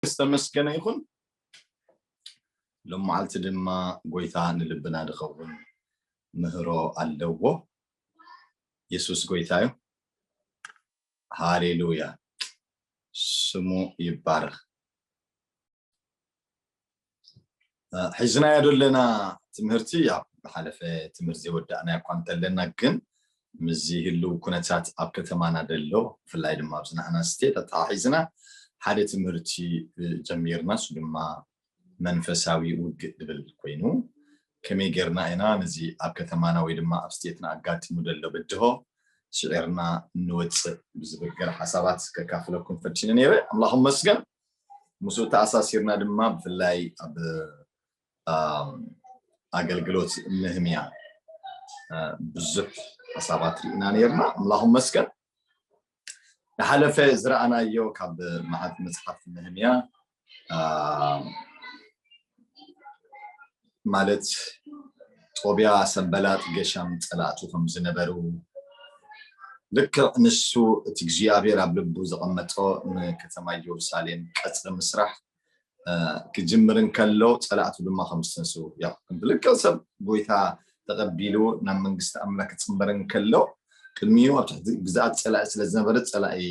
ዝተመስገነ ይኹን። ሎም መዓልቲ ድማ ጎይታ ንልብና ድኸውን ምህሮ ኣለዎ። የሱስ ጎይታ እዩ። ሃሌሉያ፣ ስሙ ይባረኽ። እ፣ ሒዝናዮ ዘለና ትምህርቲ፣ ያው ዝሓለፈ ትምህርቲ ዘይወዳእናዮ እኳ እንተለና፣ ግን ምስዚ ህልው ኩነታት ኣብ ከተማና ደሎ፣ ብፍላይ ድማ ኣብዚ ንሕና ስቴት ኣተሓሒዝና ሓደ ትምህርቲ፣ እ፣ ጀሚርና፣ እሱ ድማ መንፈሳዊ ውግእ ድብል ኮይኑ፣ ከመይ ጌርና ኢና ነዚ ኣብ ከተማና ወይ ድማ ኣብ ስቴትና ኣጋጢሙ ደሎ ብድሆ ስዒርና ንወፅእ ብዝብል ገለ ሓሳባት ከካፍለኩም ፈቲነ ነይረ። ኣምላኽ ይመስገን። ምስኡ ተኣሳሲርና ድማ ብፍላይ ኣብ፣ ኣም፣ ኣገልግሎት ምህምያ፣ እ፣ ብዙሕ ሓሳባት ርኢና ነይርና። ኣምላኽ ይመስገን። ዝሓለፈ ዝረኣናዮ ካብ መዓት መጽሓፍ ምህምያ፣ ኣም፣ ማለት ጦብያ፣ ሰንበላጥ፣ ገሻም ጸላእቱ ከም ዝነበሩ፣ ልክዕ ንሱ እቲ እግዚኣብሔር ኣብ ልቡ ዘቐመጦ ንከተማ ኢየሩሳሌም ቀጽሪ ምስራሕ፣ እ፣ ክጅምር እንከሎ ጸላእቱ ድማ ከም ዝተንስኡ፣ ያው ከምቲ ልክዕ ሰብ ጎይታ ተቐቢሉ ናብ መንግስቲ ኣምላክ ክጽንበር እንከሎ፣ ቅድሚኡ ኣብ ትሕቲ ግዝኣት ጸላኢ ስለ ዝነበረ፣ ጸላኢ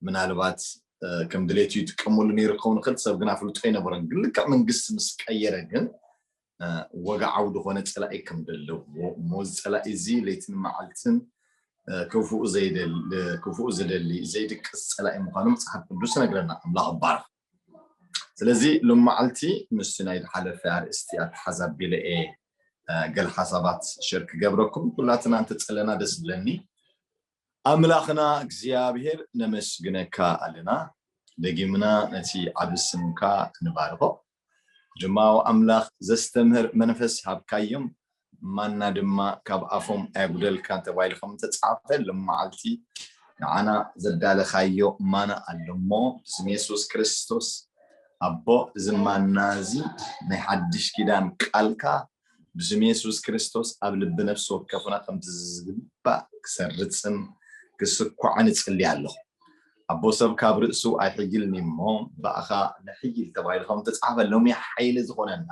ምናልባት፣ እ፣ ከም ድሌቱ ይጥቀመሉ ነይሩ ክኸውን ይኽእል፣ ሰብ ግን ኣፍልጦ ኣይነበሮን። ግን ልክዕ መንግስቲ ምስ ቀየረ ግን፣ እ፣ ወግዓዊ ዝኾነ ጸላኢ ከም ዘለዎ እሞ፣ እዚ ጸላኢ እዚ ለይትን መዓልትን፣ እ፣ ክፉእ ዘይደል-፣ ክፉእ ዝደሊ፣ ዘይድቅስ ጸላኢ ምዃኑ መጽሓፍ ቅዱስ ይነግረና። ኣምላኽ ይባረኽ። ስለዚ ሎም መዓልቲ ምስቲ ናይ ዝሓለፈ ኣርእስቲ ኣተሓዛቢለ እየ፣ እ፣ ገለ ሓሳባት ሸር ክገብረኩም። ኩላትና እንተጸለና ደስ ዝብለኒ። ኣምላኽና እግዚኣብሔር ነመስግነካ ኣለና። ደጊምና ነቲ ዓቢ ስምካ ንባርኾ። ድማ ኣምላኽ ዘስተምህር መንፈስ ሃብካዮም፣ ማና ድማ ካብ ኣፎም ኣየጉደልካን ተባሂሉ ከም ተጻሕፈ፣ ሎም መዓልቲ ንዓና ዘዳለኻዮ ማና ኣሎ እሞ፣ ብስም የሱስ ክርስቶስ ኣቦ፣ እዚ ማና እዚ ናይ ሓድሽ ኪዳን ቃልካ ብስም የሱስ ክርስቶስ ኣብ ልቢ ነፍሲ ወከፍና ከምቲ ዝግባእ ክሰርጽን ክስኳዕን እጽሊ ኣለኹ። ኣቦ፣ ሰብ ካብ ርእሱ ኣይሕይልን እዩ እሞ፣ ብኣኻ ንሕይል ተባሂሉ ከም ተጻሕፈ፣ ሎሚ ሓይሊ ዝኾነና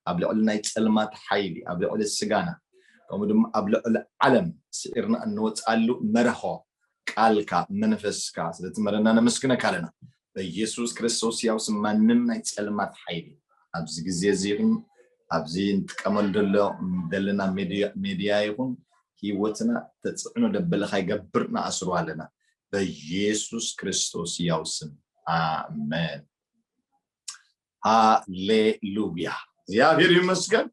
ኣብ ልዕሊ ናይ ጸልማት ሓይሊ፣ ኣብ ልዕሊ ስጋና፣ ከምኡ ድማ ኣብ ልዕሊ ዓለም ስዒርና እንወጽኣሉ መርሆ ቃልካ፣ መንፈስካ ስለ ትምህረና ነመስግነካ ኣለና። በኢየሱስ ክርስቶስ ያው ስም ማንም ናይ ጸልማት ሓይሊ ኣብዚ ግዜ እዚ ይኹን ኣብዚ እንጥቀመሉ ዘሎ ዘለና ሜድያ፣ ሜድያ ይኹን ህይወትና ተጽዕኖ ደበለ ካይገብር ንኣስሮ ኣለና። በኢየሱስ ክርስቶስ ያው ስም። ኣሜን። ሃሌሉያ። እግዚኣብሔር ይመስገን።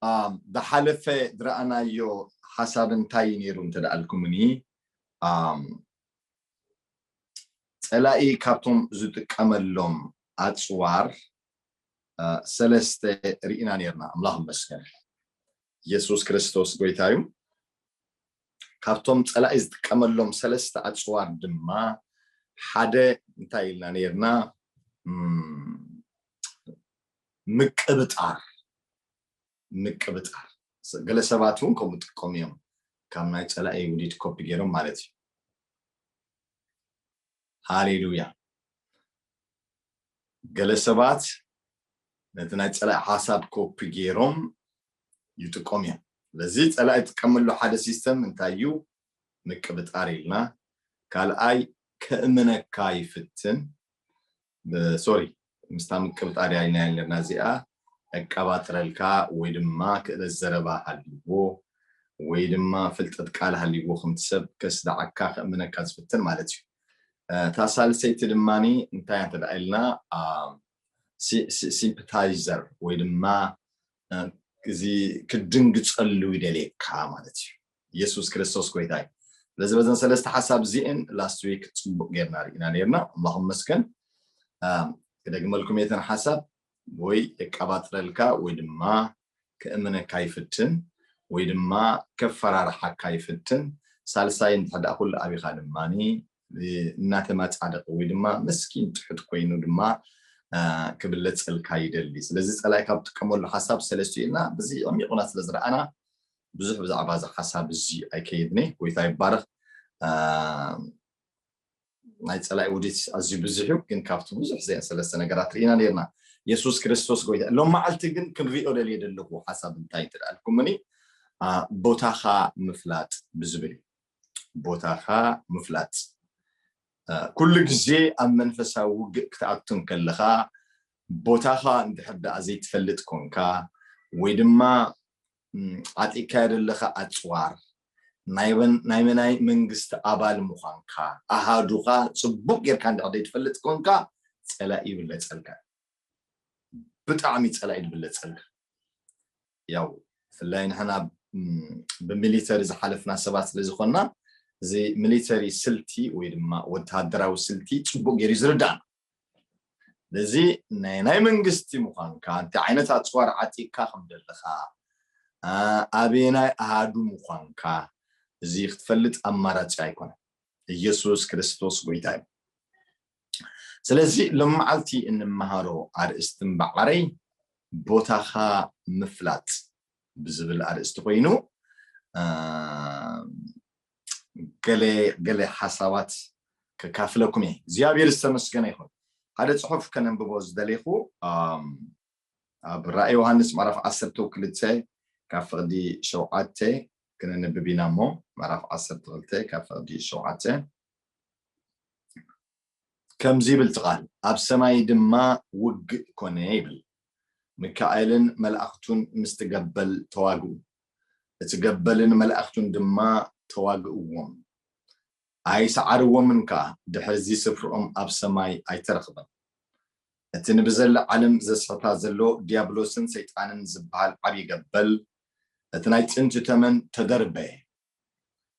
ኣም፣ ዝሓለፈ ዝረኣናዮ ሓሳብ እንታይ ነይሩ እንተ ደኣልኩምኒ፣ ኣም፣ ጸላኢ ካብቶም ዝጥቀመሎም ኣጽዋር፣ እ፣ ሰለስተ ርኢና ነይርና። ኣምላኽ ይመስገን። የሱስ ክርስቶስ ጎይታ እዩ። ካብቶም ጸላኢ ዝጥቀመሎም ሰለስተ ኣጽዋር ድማ ሓደ እንታይ ኢልና ነይርና? እም፣ ምቅብጣር። ምቅብጣር። ገለ ሰባት እውን ከምኡ ጥቀሙ እዮም። ካብ ናይ ጸላኢ ውዲት ኮፒ ገይሮም ማለት እዩ። ሃሌሉያ። ገለ ሰባት ነቲ ናይ ጸላኢ ሓሳብ ኮፒ ገይሮም ይጥቀሙ እዮም። ስለዚ ጸላኢ ይጥቀመሉ ሓደ ሲስተም እንታይ እዩ? ምቅብጣር ኢልና። ካልኣይ ከእምነካ ይፍትን። ብ-፣ ሶሪ፣ ምስታ ምቅብጣር እያ ኢልና ኣለና። እዚኣ ኣቀባጥረልካ ወይ ድማ ክእለት ዘረባ ሃልይዎ ወይ ድማ ፍልጠት ቃል ሃልይዎ ከምቲ ሰብ ከስድዓካ ከእምነካ ዝፍትን ማለት እዩ። እ፣ እታ ሳልሰይቲ ድማኒ እንታይ እንተ ደኣ ኢልና፣ ኣ፣ ሲ-፣ ሲ-፣ ሲምፐታይዘር ወይ ድማ፣ እ፣ እዚ ክድንግጸሉ ይደልየካ ማለት እዩ። የሱስ ክርስቶስ ጎይታ እዩ። ስለዚ በዘን ሰለስተ ሓሳብ እዚአን ላስት ዊክ ጽቡቅ ጌርና ርኢና ኔርና። ኣምላኽ ይመስገን። እ፣ ክደግመልኩም እየ እተን ሓሳብ፣ ወይ የቀባጥረልካ ወይ ድማ ከእምነካ ይፍትን ወይ ድማ ከፈራርሓካ ይፍትን። ሳልሳይ እንድሕር ደኣ ኩሉ ኣቢኻ ድማኒ እናተመጻደቐ ወይ ድማ መስኪን ትሑት ኮይኑ ድማ፣ እ፣ ክብለጸልካ ይደሊ። ስለዚ ጸላኢ ካብ ጥቀመሉ ሓሳብ ሰለስቲኡ ኢልና ብዚ ኣሚቑና ስለ ዝረኣና ብዙሕ ብዛዕባ እዚ ሓሳብ እዚ ኣይከይድኒ። ጎይታ ይባረኽ። እ፣ ናይ ፀላኢ ውዲት ኣዝዩ ብዙሕ እዩ፣ ግን ካብቲ ብዙሕ እዚአን ሰለስተ ነገራት ርኢና ነርና። የሱስ ክርስቶስ ጎይታ። ሎም መዓልቲ ግን ክንሪኦ ደልየ ዘለኹ ሓሳብ እንታይ ትደኣልኩምኒ፣ ቦታኻ ምፍላጥ ብዝብል እዩ። ቦታኻ ምፍላጥ። ኩሉ ግዜ ኣብ መንፈሳዊ ውግእ ክትኣቱ እንከለኻ፣ ቦታኻ እንድሕር ደኣ ዘይትፈልጥ ኮንካ፣ ወይ ድማ ዓጢካዮ ዘለኻ ኣፅዋር ናይ መናይ መንግስቲ ኣባል ምዃንካ፣ ኣሃዱኻ ፅቡቅ ጌርካ እንድሕር ዘይትፈልጥ ኮንካ፣ ፀላኢ ይብለፀልካ። ብጣዕሚ ፀላኢ ይብለፀልካ። ያው ብፍላይ ንሕና ብሚሊተሪ ዝሓለፍና ሰባት ስለዝኾንና፣ እዚ ሚሊተሪ ስልቲ ወይ ድማ ወተሃደራዊ ስልቲ ፅቡቅ ገይሩ ዝርዳእና። ስለዚ ናይ ናይ መንግስቲ ምዃንካ፣ እንታይ ዓይነት ኣፅዋር ዓጢቅካ ከም ዘለኻ፣ ኣበየናይ ኣሃዱ ምዃንካ፣ እዚ ክትፈልጥ ኣማራፂ ኣይኮነን። ኢየሱስ ክርስቶስ ጎይታ እዩ። ስለዚ ሎም መዓልቲ እንመሃሮ ኣርእስቲ እምበዓረይ ቦታኻ ምፍላጥ ብዝብል ኣርእስቲ ኮይኑ፣ ገለ ገለ ሓሳባት ከካፍለኩም እየ። እግዚኣብሔር ዝተመስገነ ይኹን። ሓደ ጽሑፍ ከነንብቦ ዝደሌኹ፣ ኣብ ራእይ ዮሃንስ ምዕራፍ ዓሰርተ ክልተ ካብ ፍቕዲ ሸውዓተ ክነንብብ ኢና እሞ፣ ምዕራፍ ዓሰርተ ክልተ ካብ ፍቕዲ ሸውዓተ ከምዚ ይብል እቲ ቃል፣ ኣብ ሰማይ ድማ ውግእ ኮነ ይብል። ሚካኤልን መላእኽቱን ምስቲ ገበል ተዋግኡ፣ እቲ ገበልን መላእኽቱን ድማ ተዋግእዎም፣ ኣይሰዓርዎምን ከኣ፣ ድሕርዚ ስፍርኦም ኣብ ሰማይ ኣይተረኽበን። እቲ ንብዘላ ዓለም ዘስሕታ ዘሎ ዲያብሎስን ሰይጣንን ዝበሃል ዓብዪ ገበል፣ እቲ ናይ ጥንቲ ተመን ተደርበየ፣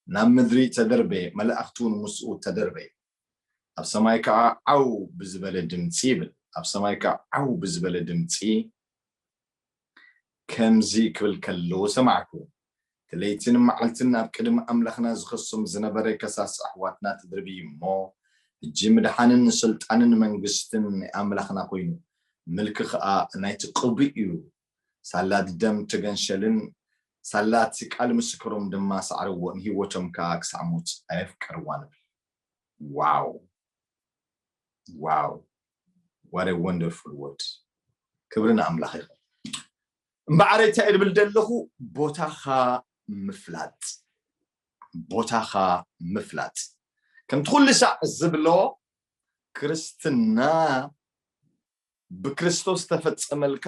ናብ ምድሪ ተደርበየ፣ መላእኽቱ እውን ምስኡ ተደርበዩ። ኣብ ሰማይ ከዓ ዓው ብዝበለ ድምፂ ይብል። ኣብ ሰማይ ከዓ ዓው ብዝበለ ድምፂ ከምዚ ክብል ከሎ ሰማዕኩ፣ እቲ ለይትን መዓልትን ኣብ ቅድሚ ኣምላኽና ዝኸሶም ዝነበረ ከሳሲ ኣሕዋትና ተድርብዩ እሞ፣ ሕጂ ምድሓንን ስልጣንን መንግስትን ናይ ኣምላኽና ኮይኑ፣ ምልኪ ከዓ ናይቲ ቅቡእ እዩ። ሳላ ደም ተገንሸልን ሳላ እቲ ቃል ምስክሮም ድማ ሰዕርዎ፣ ንህይወቶም ከዓ ክሳዕ ሞት ኣየፍቀርዋ ንብል። ዋው ዋው፣ what a wonderful word። ክብሪ ንኣምላኽ ይኹን። እምበኣር እንታይ ድብል ደለኹ፣ ቦታኻ ምፍላጥ፣ ቦታኻ ምፍላጥ። ከምቲ ኩሉ ሳዕ ዝብሎ፣ ክርስትና ብክርስቶስ ተፈጸመልካ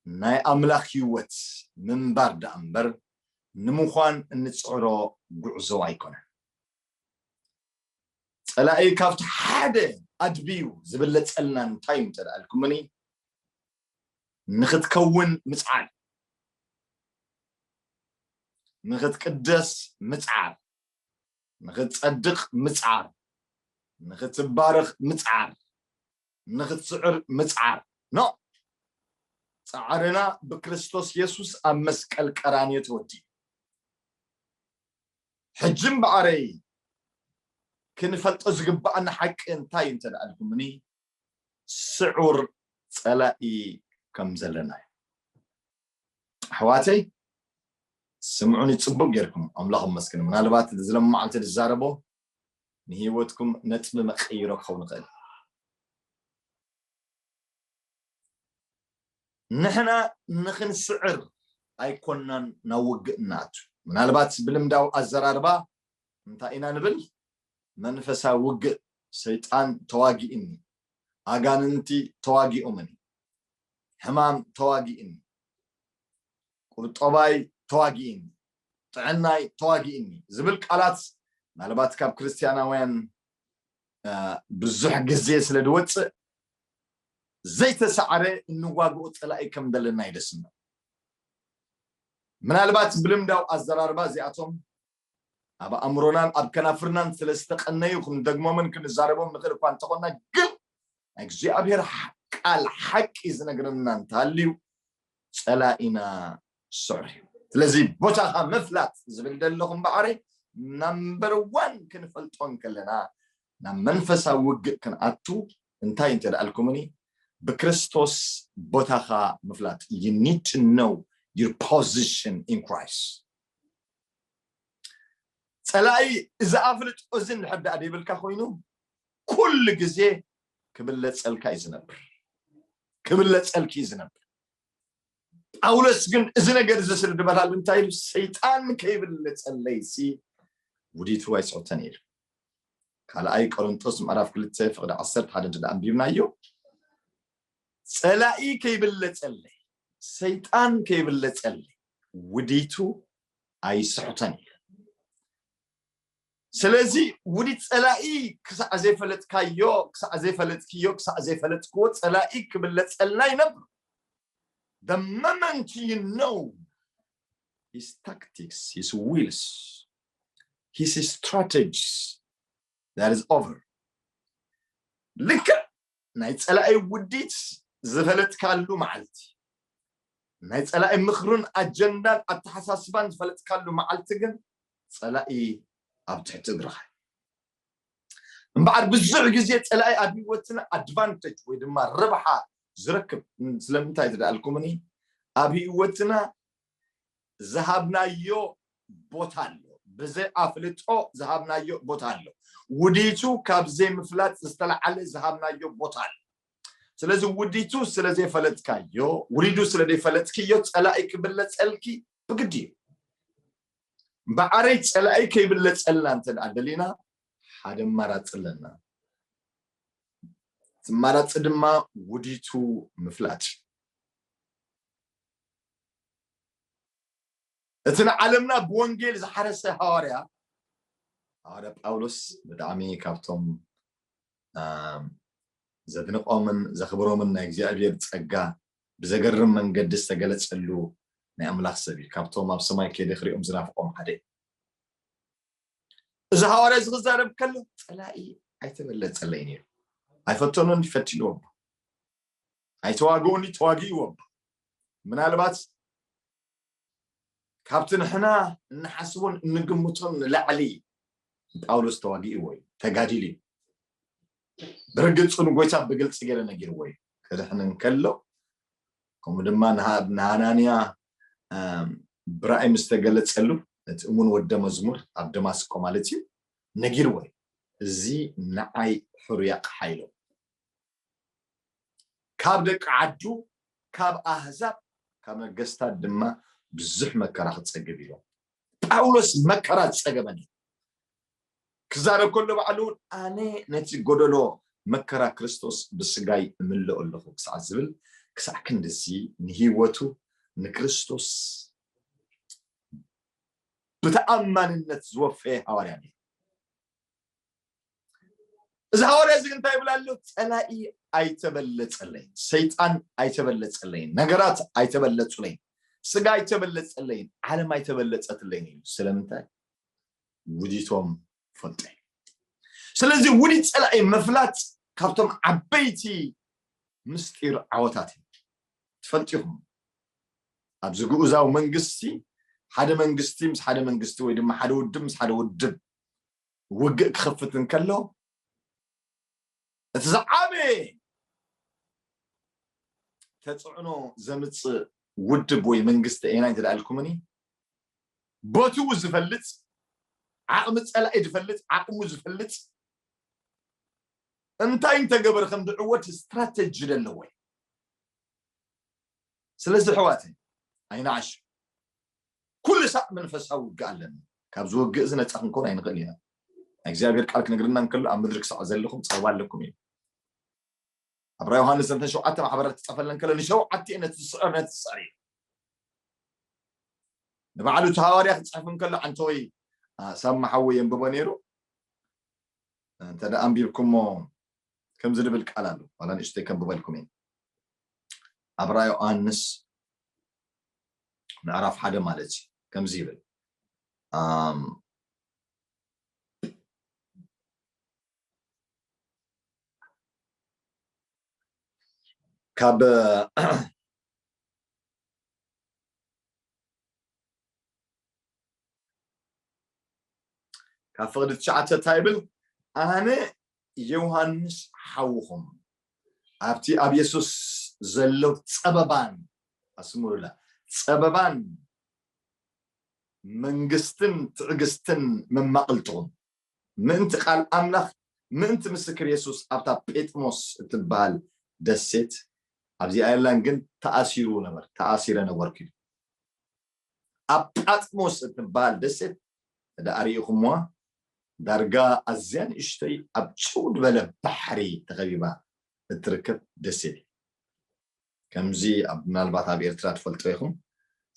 ናይ ኣምላኽ ህይወት ምንባር ደኣ እምበር፣ ንምዃን እንጽዕሮ ጉዕዞ ኣይኮነን። ጸላኢ ካብቲ ሓደ ኣድብዩ ዝብለጸልና እንታይ እዩ እንተ ደኣ ኢልኩምኒ፣ ንኽትከውን ምጽዓር፣ ንኽትቅደስ ምጽዓር፣ ንኽትጸድቕ ምጽዓር፣ ንኽትባረኽ ምጽዓር፣ ንኽትስዕር ምጽዓር። ኖ፣ ጻዕርና ብክርስቶስ የሱስ ኣብ መስቀል ቀራንዮ ተወዲኡ። ሕጂ እምበኣረይ ክንፈልጦ ዝግብኣና ሓቂ እንታይ እዩ እንተ ደኣ ኢልኩምኒ፣ ስዑር ጸላኢ ከም ዘለና እዩ። ኣሕዋተይ፣ ስምዑኒ ጽቡቅ ጌርኩም፣ ኣምላኽ ይመስገን። ምናልባት እዚ ሎም መዓልቲ ዝዛረቦ ንህይወትኩም ነጥቢ መቀይሮ ክኸውን ይኽእል። ንሕና ንኽንስዕር ኣይኮናን ናብ ውግእ እንኣቱ። ምናልባት ብልምዳዊ ኣዘራርባ እንታይ ኢና ንብል? መንፈሳዊ ውግእ፣ ሰይጣን ተዋጊእኒ፣ ኣጋንንቲ ተዋጊኦምኒ፣ ሕማም ተዋጊእኒ፣ ቁርጦባይ ተዋጊእኒ፣ ጥዕናይ ተዋጊእኒ ዝብል ቃላት ምናልባት ካብ ክርስትያናውያን፣ እ፣ ብዙሕ ግዜ ስለ ዝወፅእ፣ ዘይተሳዕረ እንዋግኦ ፀላኢ ከም ዘለና ይደስኖ። ምናልባት ብልምዳዊ ኣዘራርባ እዚኣቶም ኣብ ኣእምሮናን ኣብ ከናፍርናን ስለ ዝተቐነዩ ክንደግሞምን ክንዛረቦም ንኽእል እኳ እንተኾንና፣ ግን ናይ እግዚኣብሔር ቃል ሓቂ ዝነግረና እንተሃልዩ፣ ጸላኢና ስዑር እዩ። ስለዚ ቦታኻ ምፍላጥ ዝብል ዘለኹም በዓረይ፣ ናምበር ዋን ክንፈልጦ እንከለና፣ ናብ መንፈሳዊ ውግእ ክንኣቱ እንታይ እንተ ደኣልኩምኒ፣ ብክርስቶስ ቦታኻ ምፍላጥ። You need to know your position in Christ። ጸላኢ እዚ ኣፍልጦ እዚ እንድሕር ደኣ ዘይብልካ ኮይኑ፣ ኩሉ ግዜ ክብለጸልካ እዩ ዝነብር። ክብለጸልኪ እዩ ዝነብር። ጳውሎስ ግን እዚ ነገር እዚ ስለ ዝበላሉ እንታይ ኢሉ? ሰይጣን ከይብለጸለይሲ ውዲቱ ኣይስዕተን ኢሉ። ካልኣይ ቆሮንቶስ ምዕራፍ ክልተ ፍቕዲ ዓሰርተ ሓደ እንተ ደኣ ኣንቢብናዮ፣ ጸላኢ ከይብለጸለይ፣ ሰይጣን ከይብለጸለይ ውዲቱ ኣይስሕተን ኢሉ። ስለዚ ውዲት ጸላኢ ክሳዕ ዘይፈለጥካዮ፣ ክሳዕ ዘይፈለጥክዮ፣ ክሳዕ ዘይፈለጥክዎ ጸላኢ ክብለጸልና ይነብር። The moment you know his tactics, his wills, his strategies, that is over. ልክዕ ናይ ጸላኢ ውዲት ዝፈለጥካሉ መዓልቲ፣ ናይ ጸላኢ ምኽርን ኣጀንዳን ኣተሓሳስባን ዝፈለጥካሉ መዓልቲ ግን ጸላኢ ኣብ ትሕቲ እግርኻ። እምበኣር ብዙሕ ግዜ ጸላኢ ኣብ ህይወትና ኣድቫንቴጅ ወይ ድማ ረብሓ ዝረክብ ስለምንታይ ትደኣልኩምኒ? ኣብ ህይወትና ዝሃብናዮ ቦታ ኣሎ። ብዘይ ኣፍልጦ ዝሃብናዮ ቦታ ኣሎ። ውዲቱ ካብ ዘይምፍላጥ ዝተለዓለ ዝሃብናዮ ቦታ ኣሎ። ስለዚ ውዲቱ ስለ ዘይፈለጥካዮ፣ ውዲቱ ስለ ዘይፈለጥክዮ ጸላኢ ክብለጸልኪ ብግዲ እዩ። እምበኣረይ ጸላኢ ከይብለጸልና እንተ ደኣ ደሊና ሓደ ኣማራጺ ኣለና። እቲ ኣማራጺ ድማ ውዲቱ ምፍላጥ። እቲ ንዓለምና ብወንጌል ዝሓረሰ ሃዋርያ፣ ሃዋርያ ጳውሎስ ብጣዕሚ ካብቶም፣ ኣም፣ ዘድንቖምን ዘኽብሮምን ናይ እግዚኣብሔር ጸጋ ብዘገርም መንገዲ ዝተገለጸሉ ናይ ኣምላኽ ሰብ እዩ። ካብቶም ኣብ ሰማይ ከይደ ክሪኦም ዝናፍቖም ሓደ እዩ። እዚ ሃዋርያ እዚ ክዛረብ ከሎ ጸላኢ ኣይተበለጸለይ ነይሩ። ኣይፈተኖን፣ ፈቲንዎ እባ። ኣይተዋግኦን፣ ተዋጊእዎ እባ። ምናልባት ካብቲ ንሕና እንሓስቦን እንግምቶን ንላዕሊ ጳውሎስ ተዋጊእዎ እዩ፣ ተጋዲሉ እዩ። ብርግጹ ንጎይታ ብግልጺ ገይረ ነጊርዎ እዩ። ክድሕን እንከሎ፣ ከምኡ ድማ ንሃ-፣ ንሃናንያ፣ ኣም፣ ብራእይ ምስ ተገለጸሉ፣ እቲ እሙን ወደ መዝሙር ኣብ ደማስቆ ማለት እዩ፣ ነጊርዎ እዩ። እዚ ንዓይ ሕሩይ ኣቕሓ ኢሉ። ካብ ደቂ ዓዱ፣ ካብ ኣህዛብ፣ ካብ ነገስታት ድማ ብዙሕ መከራ ክጸግብ ኢሉ። ጳውሎስ መከራ ዝጸገበኒ ክዛረብ ከሎ ባዕሉ እውን ኣነ ነቲ ጎደሎ መከራ ክርስቶስ ብስጋይ እምልኦ ኣለኹ ክሳዕ ዝብል፣ ክሳዕ ክንድዚ ንህይወቱ ንክርስቶስ ብተኣማንነት ዝወፈየ ሃዋርያ ነይሩ። እዚ ሃዋርያ እዚ እንታይ ይብል ኣሎ? ጸላኢ ኣይተበለጸለይን፣ ሰይጣን ኣይተበለጸለይን፣ ነገራት ኣይተበለጹለይን፣ ስጋ ኣይተበለጸለይን፣ ዓለም ኣይተበለጸትለይን ኢሉ። ስለምንታይ? ውዲቶም ፈልጠ። ስለዚ ውዲት ጸላኢ ምፍላጥ ካብቶም ዓበይቲ ምስጢር ዓወታት እዩ። ትፈልጡ ኢኹም፣ ኣብዚ ግኡዛዊ መንግስቲ ሓደ መንግስቲ ምስ ሓደ መንግስቲ ወይ ድማ ሓደ ውድብ ምስ ሓደ ውድብ ውግእ ክኸፍት እንከሎ፣ እቲ ዝዓበየ ተጽዕኖ ዘምጽእ ውድብ ወይ መንግስቲ ኣየናይ እንተ ደኣ ኢልኩምኒ፣ ቦትኡ ዝፈልጥ፣ ዓቕሚ ጸላኢ ዝፈልጥ፣ ዓቕሙ ዝፈልጥ፣ እንታይ እንተገበረ ከም ዝዕወት ስትራተጂ ዘለዎ እዩ። ስለዚ ኣሕዋተይ ኣይንዓሽ። ኩሉ ሳዕ መንፈሳዊ ውግእ ኣለና። ካብዚ ውግእ እዚ ነጻ ክንከውን ኣይንኽእል ኢና። ናይ እግዚኣብሔር ቃል ክነግረና እንከሎ ኣብ ምድሪ ክሳዕ ዘለኹም ጸበባ ኣለኩም እዩ። ኣብ ራእይ ዮሃንስ እተን ሸውዓተ ማሕበራት ክጽሕፈለን ከሎ ንሸውዓተ ነቲ ዝስዕር ነቲ ዝስዕር እዩ። ንባዕሉ እቲ ሃዋርያ ክጽሕፍ እንከሎ ዓንተወይ፣ አ፣ ሳማ ሓወይ የንብቦ ነይሩ። እንተ ደኣ ኣንቢብኩሞ ከምዚ ዝብል ቃል ኣሎ። ዋላ ንእሽተይ ከንብበልኩም እየ። ኣብ ራእይ ዮሃንስ ምዕራፍ ሓደ ማለት እዩ። ከምዚ ይብል። ኣም፣ ካብ ካብ ፍቕዲ ትሽዓተ እንታይ ይብል? ኣነ ዮሃንስ ሓውኹም ኣብቲ ኣብ የሱስ ዘሎ ጸበባን፣ ኣስምሩላ፣ ጸበባን መንግስትን ትዕግስትን መማቕልትኹም፣ ምእንቲ ቃል ኣምላኽ፣ ምእንቲ ምስክር የሱስ ኣብታ ጴጥሞስ እትበሃል ደሴት፣ ኣብዚኣ የላን ግን ተኣሲሩ ነበር፣ ተኣሲረ ነበርኩ ኢሉ። ኣብ ጳጥሞስ እትበሃል ደሴት እንዳ ኣርኢኹምዋ፣ ዳርጋ ኣዝያ ንእሽተይ ኣብ ጭው ዝበለ ባሕሪ ተኸቢባ እትርከብ ደሴት እያ። ከምዚ ኣብ ምናልባት ኣብ ኤርትራ ትፈልጦ ኢኹም፣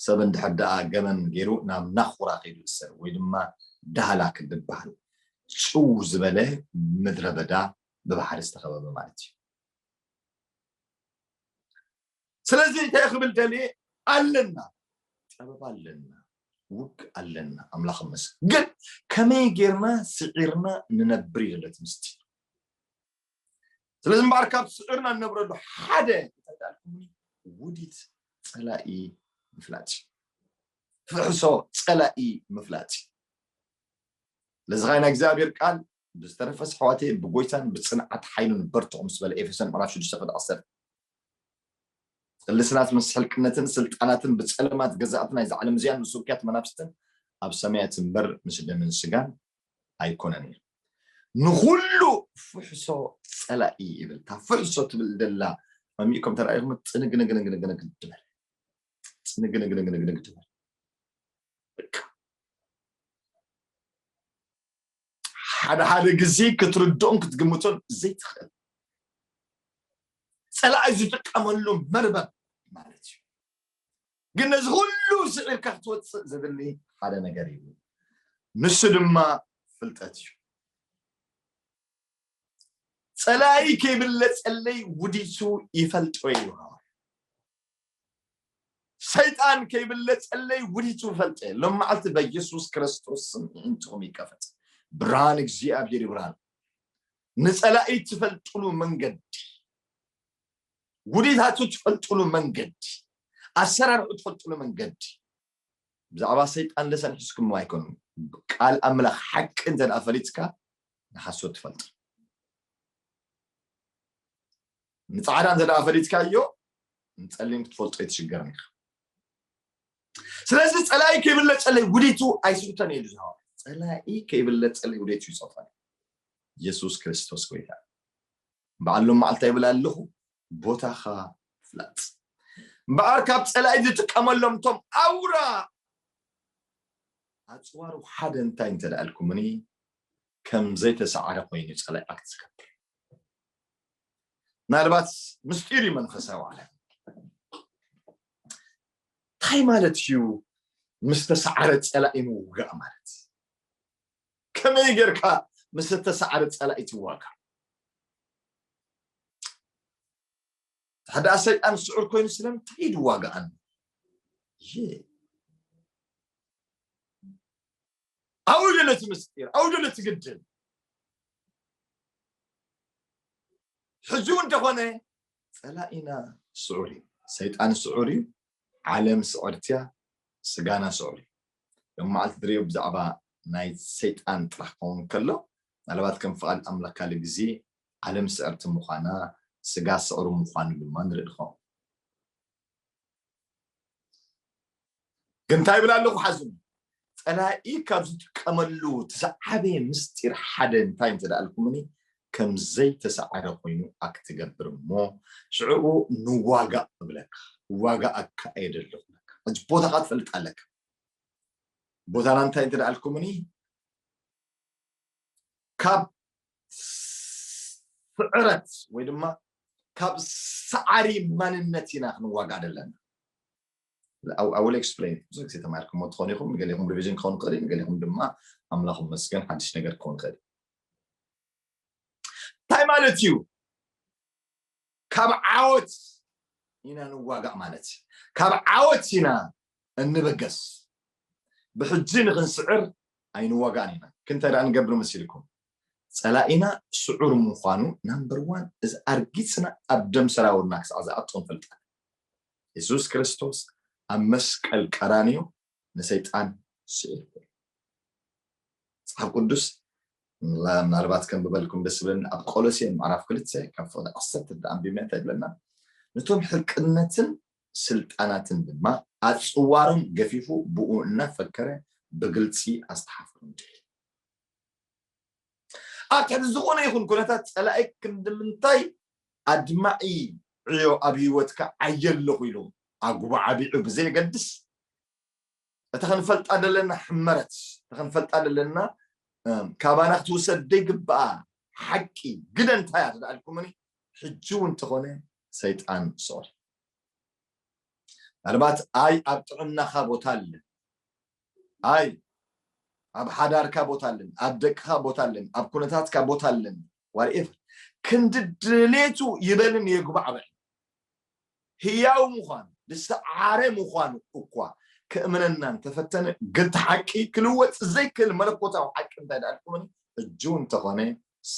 ሰብ እንድሕር ደኣ ገመን ገይሩ ናብ ናኹራ ከይዱ እሰር ወይ ድማ ዳህላክ ዝበሃል ጭው ዝበለ ምድረ በዳ ብባሕሪ ዝተኸበበ ማለት እዩ። ስለዚ እንታይ ክብል ደልየ ኣለና፣ ጸበባ ኣለና፣ ውግ ኣለና፣ ኣምላኽ ይመስገን። ግን ከመይ ጌርና ስዒርና ንነብር እዩ ዘሎ እቲ ምስጢር። ስለዚ እምበኣር ካብ ስዒርና ንነብረሉ ሓደ እንታይ ዳልኩምኒ ውዲት ጸላኢ ምፍላጥ እዩ። ፍሕሶ ጸላኢ ምፍላጥ እዩ። ለዚ ኻይ ናይ እግዚኣብሔር ቃል ብዝተረፈስ ኣሕዋተይ ብጎይታን ብጽንዓት ሓይሉን በርትዑ ምስ በለ ኤፌሶን ምዕራፍ ሽዱሽተ ፍቅዲ ዓሰርተ ቅልስናት ምስ ሕልቅነትን ስልጣናትን ብጸለማት ገዛእቲ ናይዚ ዓለም እዚኣን ምስውክያት መናፍስትን ኣብ ሰማያት እምበር ምስ ደምን ስጋን ኣይኮነን እዩ። ንኹሉ ፍሕሶ ጸላኢ ይብል። እታ ፍሕሶ ትብል ደላ መሚእኩም ተራእይኩም ጽንግንግንግንግንግ ትበል። ጽንግንግንግንግንግ ትበል። በቃ ሓደ ሓደ ግዜ ክትርድኦን ክትግምቶን ዘይትኽእል ጸላኢ ዝጥቀመሉ መርበብ ማለት እዩ። ግን ነዚ ኩሉ ስዒርካ ክትወፅእ ዘድሊ ሓደ ነገር እዩ። ንሱ ድማ ፍልጠት እዩ። ጸላኢ ከይብለጸለይ ውዲቱ ይፈልጦ እዩ። ሰይጣን ከይብለጸለይ ውዲቱ ይፈልጦ እዩ። ሎም መዓልቲ በኢየሱስ ክርስቶስ ስም ኣዒንትኹም ይከፈት። ብርሃን እግዚኣብሔር ይብርሃን። ንጸላኢ ትፈልጥሉ መንገዲ፣ ውዲታቱ ትፈልጥሉ መንገዲ፣ ኣሰራርሑ ትፈልጥሉ መንገዲ። ብዛዕባ ሰይጣን ለሰን ሒዝኩም ኣይኮኑን። ቃል ኣምላኽ ሓቂ እንተ ደኣ ፈሊጥካ ንሓሶት ትፈልጥ። ንጻዕዳ እንተ ደኣ ፈሊጥካዮ ንጸሊም ክትፈልጦ ኣይትሽገርን ኢኻ። ስለዚ ጸላኢ ከይብለጸለይ ውዲቱ ኣይስሕቶን እዩ ዝሃዋ። ጸላኢ ከይብለጸለይ ውዲቱ ይጸፋል። ኢየሱስ ክርስቶስ ጎይታ። በዓል ሎም መዓልታ ይብል ኣለኹ፣ ቦታኻ ፍላጥ። እምበኣር ካብ ጸላኢ ዝጥቀመሎም እቶም ኣውራ ኣጽዋሩ ሓደ እንታይ እንተ ደኣልኩምኒ፣ ከም ዘይተሰዓረ ኮይኑ ጸላኢ ኣክት ዝገብር። ምናልባት ምስጢር እዩ መንፈሳዊ ዓለም። እንታይ ማለት እዩ ምስ ተሰዓረ ጸላኢ ምውጋእ ማለት? ከመይ ጌርካ ምስ እተሰዓረ ጸላኢ ትዋጋ? ሓደ ሰይጣን ስዑር ኮይኑ ስለምንታይ ድዋጋኣን? ይሄ ኣውደለቲ ምስጢር ኣውደለቲ ግድል ሕጂ እውን እንተኾነ ጸላኢና ስዑር እዩ። ሰይጣን ስዑር እዩ። ዓለም ስዕርትያ፣ ስጋና ስዑር እዩ። ሎም መዓልቲ ድሪዮ ብዛዕባ ናይ ሰይጣን ጥራሕ ክኸውን ከሎ፣ ምናልባት ከም ፍቓድ ኣምላኽ ካልእ ግዜ ዓለም ስዕርቲ ምዃና፣ ስጋ ስዑር ምዃኑ ድማ ንርኢ ንኸውን። ግን እንታይ ይብል ኣለኹ ሓዝኑ? ጸላኢ ካብ ዝጥቀመሉ እቲ ዝዓበየ ምስጢር ሓደ እንታይ እንተ ደኣልኩምኒ፣ ከም ዘይተሰዓረ ኮይኑ ኣክትገብር እሞ ሽዕኡ ንዋጋእ እብለካ። ዋጋኣካ እየ ደለኹ እብለካ። ሕጂ ቦታኻ ትፈልጥ ኣለካ። ቦታና እንታይ እንተ ደኣልኩምኒ፣ ካብ ስዕረት ወይ ድማ ካብ ሰዓሪ ማንነት ኢና ክንዋጋእ ዘለና። I will explain። ብዙ ግዜ ተማሂርኩሞ ትኾኑ ኢኹም፣ ንገሊኹም ሪቪዥን ክኸውን ይኽእል እዩ፣ ንገሊኹም ድማ ኣምላኽ ይመስገን ሓድሽ ነገር ክኸውን ይኽእል እዩ። እንታይ ማለት እዩ? ካብ ዓወት ኢና ንዋጋእ ማለት እዩ። ካብ ዓወት ኢና እንበገስ። ብሕጂ ንኽንስዕር ኣይንዋጋእን ኢና። ክንታይ ደኣ ንገብር መሲልኩም? ጸላኢና ስዑር ምዃኑ ናምበር ዋን እዚ ኣርጊጽና ኣብ ደም ሰራውርና ክሳዕ ዝኣቱ ክንፈልጥ ኣለና። የሱስ ክርስቶስ ኣብ መስቀል ቀራንዮ ንሰይጣን ስዒርዎ። መጽሓፍ ቅዱስ ምናልባት ከንብበልኩም ደስ ዝብለኒ ኣብ ቆሎሴን ምዕራፍ ክልተ ካብ ፍቕዲ ዓሰርተ ደኣ ኣንቢብና እንታይ ይብለና? ነቶም ሕልቅነትን ስልጣናትን ድማ ኣጽዋሮም ገፊፉ ብኡ እናፈከረ ብግልፂ ኣስተሓፍሩ እንዲል። ኣብ ትሕቲ ዝኾነ ይኹን ኩነታት ፀላኢ ክንዲ ምንታይ ኣድማዒ ዕዮ ኣብ ህይወትካ ዓየ ኣለኹ ኢሉ ኣጉባዓቢዑ ብዘየገድስ፣ እቲ ክንፈልጣ ዘለና ሕመረት፣ እቲ ክንፈልጣ ዘለና ካባና ክትውሰድ ዘይግብኣ ሓቂ ግደ እንታይ እያ ተዳልኩምኒ? ሕጂ እውን እንተኾነ ሰይጣን ሶሪ። ምናልባት ኣይ ኣብ ጥዕናኻ ቦታ ኣለን፣ ኣይ ኣብ ሓዳርካ ቦታ ኣለን፣ ኣብ ደቅኻ ቦታ ኣለን፣ ኣብ ኩነታትካ ቦታ ኣለን፣ ዋትኤቨር ክንዲ ድሌቱ ይበልን የጉባዕብዕን። ህያው ምዃኑ ዝሰዓረ ምዃኑ እኳ ክእምነና እንተፈተነ፣ ግንቲ ሓቂ ክልወጥ ዘይክእል መለኮታዊ ሓቂ እንታይ ደኣ ኣልኩምኒ? ሕጂ እውን እንተኾነ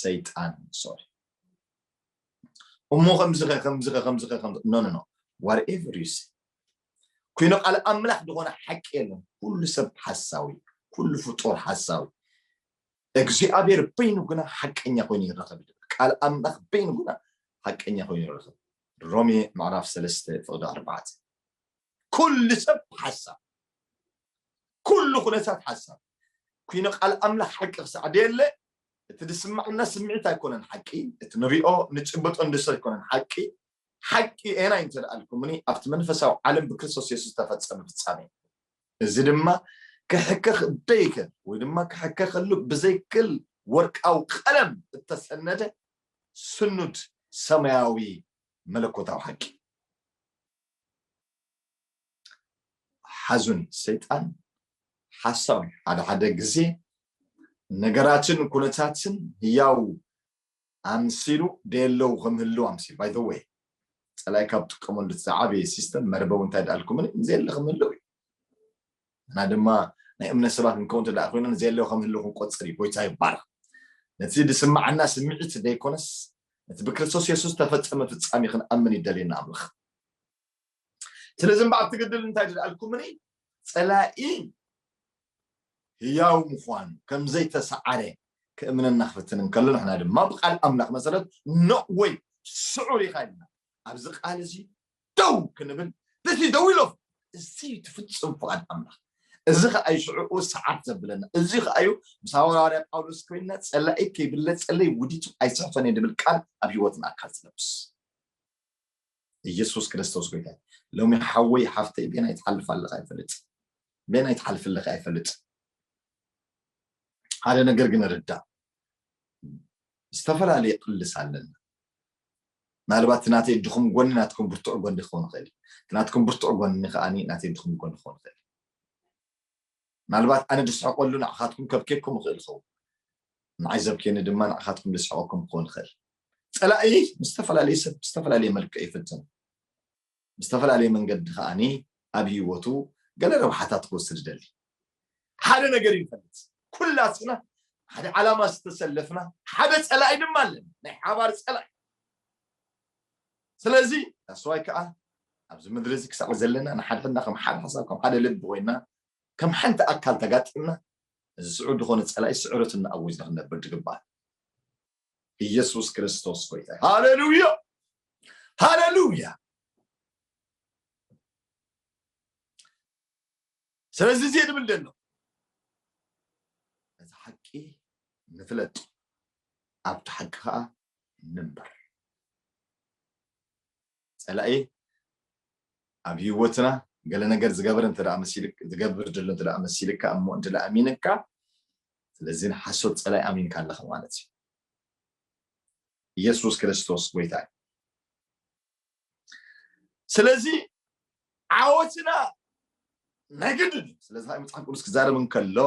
ሰይጣን ሶሪ። እሞ ከምዚ ኸ ከምዚ ኸ ከምዚ ኸ ከምዚ no no no whatever you say፣ ኮይኑ ቃል ኣምላኽ ዝኾነ ሓቂ የለን። ኩሉ ሰብ ሓሳዊ፣ ኩሉ ፍጡር ሓሳዊ። እግዚኣብሔር በይኑ ግና ሓቀኛ ኮይኑ ይረኸብ። ቃል ኣምላኽ በይኑ ግና ሓቀኛ ኮይኑ ይረኸብ። ሮሜ ምዕራፍ ሰለስተ ፍቕዲ ኣርባዕተ። ኩሉ ሰብ ሓሳብ፣ ኩሉ ኩነታት ሓሳብ። ኩይኑ ቃል ኣምላኽ ሓቂ ክሳዕ ደየለ፣ እቲ ዝስማዕና ስምዒት ኣይኮነን ሓቂ፣ እቲ ንሪኦ ንጭብጦ ንድሶ ኣይኮነን ሓቂ። ሓቂ ኤና እንተደኣልኩምኒ ኣብቲ መንፈሳዊ ዓለም ብክርስቶስ የሱስ ተፈጸመ ፍጻሜ። እዚ ድማ ክሕከኽ ደይክእል ወይ ድማ ክሕከኸሉ ብዘይክል ወርቃዊ ቀለም እተሰነደ ስኑድ ሰማያዊ መለኮታዊ ሓቂ። ሓዙን ሰይጣን ሓሳዊ ሓደ ሓደ ግዜ ነገራትን ኩነታትን ህያው ኣምሲሉ ደየለዉ ከም ህልው ኣምሲሉ። By the way፣ ጸላይ ካብ ጥቀመሉ ዝዓበየ ሲስተም መርበቡ እንታይ ደኣልኩምን ንዘየለ ከም ህልው እዩ። እና ድማ ናይ እምነት ሰባት እንከው እንተ ደኣ ኮይና ንዘየለዉ ከም ህልው ክንቆጽር እዩ። ጎይታ ይባረኽ። ነቲ ዝስማዓና ስምዒት ዘይኮነስ ነቲ ብክርስቶስ የሱስ ተፈጸመ ፍጻሜ ክንኣምን ይደልየና ኣምላኽ። ስለዚ እምበኣር ትግድል እንታይ ደኣልኩምኒ ጸላኢ ህያው ምዃኑ ከም ዘይተሰዓረ ክእምነና ክፍትን እንከሎ ንሕና ድማ ብቃል ኣምላኽ መሰረት no way ስዑር ኢኻ ኢልና ኣብዚ ቃል እዚ ደው ክንብል በቲ ደው ኢሎ እዚ ትፍጽም ፍቓድ ኣምላኽ። እዚ ኸኣ እዩ ሽዑኡ ሰዓት ዘብለና። እዚ ኸኣ እዩ ምስ ሃዋርያ ጳውሎስ ኮይና ጸላኢ ከይብለ ጸለይ ውዲቱ ኣይስሕፈን እየ ዝብል ቃል ኣብ ህይወትና ኣካል ዝለብስ። ኢየሱስ ክርስቶስ ጎይታ። ሎሚ ሓወይ ሓፍተይ ቤናይ ትሓልፍ ኣለኻ ኣይፈልጥ፣ ቤናይ ትሓልፍ ኣለኻ ኣይፈልጥ። ሓደ ነገር ግን ርዳእ፣ ዝተፈላለየ ቅልስ ኣለና። ምናልባት እቲ ናተይ ድኹም ጎኒ ናትኩም ብርቱዕ ጎኒ ክኸውን ይኽእል እዩ። እቲ ናትኩም ብርቱዕ ጎኒ ከኣ ናተይ ድኹም ጎኒ ክኸውን ይኽእል እዩ። ምናልባት ኣነ ድስሕቀሉ ንዓኻትኩም ከብኬኩም ይኽእል ይኸውን። ንዓይ ዘብኬኒ ድማ ንዓኻትኩም ድስሕቀኩም ክኸውን ይኽእል። ጸላኢ ምስ ዝተፈላለየ ሰብ ብዝተፈላለየ መልክዕ ይፍትን። ብዝተፈላለየ መንገዲ ከኣኒ ኣብ ህይወቱ ገለ ረብሓታት ክወስድ ይደሊ። ሓደ ነገር እዩ ይፈልጥ። ኩላትና ሓደ ዓላማ ዝተሰለፍና ሓደ ጸላኢ ድማ ኣለና። ናይ ሓባር ጸላኢ። ስለዚ that's why ከዓ ኣብዚ ምድሪ እዚ ክሳዕ ዘለና ንሓድሕድና ከም ሓደ ሓሳብ ከም ሓደ ልቢ ኮይና ከም ሓንቲ ኣካል ተጋጢምና እዚ ስዑር ዝኾነ ጸላኢ ስዕረቱ እናኣወጅና ክንነብር ዝግባእ። ኢየሱስ ክርስቶስ ጎይታ። ሃሌሉያ። ሃሌሉያ። ስለዚ እዚ ድብል ደሎ ነቲ ሓቂ ንፍለጥ፣ ኣብቲ ሓቂ ከዓ ንንበር። ጸላኢ ኣብ ህይወትና ገለ ነገር ዝገበር እንተ ደኣ መሲልክ-፣ ዝገብር ዘሎ እንተ ደኣ መሲልካ እሞ እንተ ደኣ ኣሚንካ፣ ስለዚ ንሓሶት ጸላኢ ኣሚንካ ኣለኻ ማለት እዩ። ኢየሱስ ክርስቶስ ጎይታ እዩ። ስለዚ ዓወትና ናይ ግድን እዩ። ስለዚ መጽሓፍ ቅዱስ ክዛረብ እንከሎ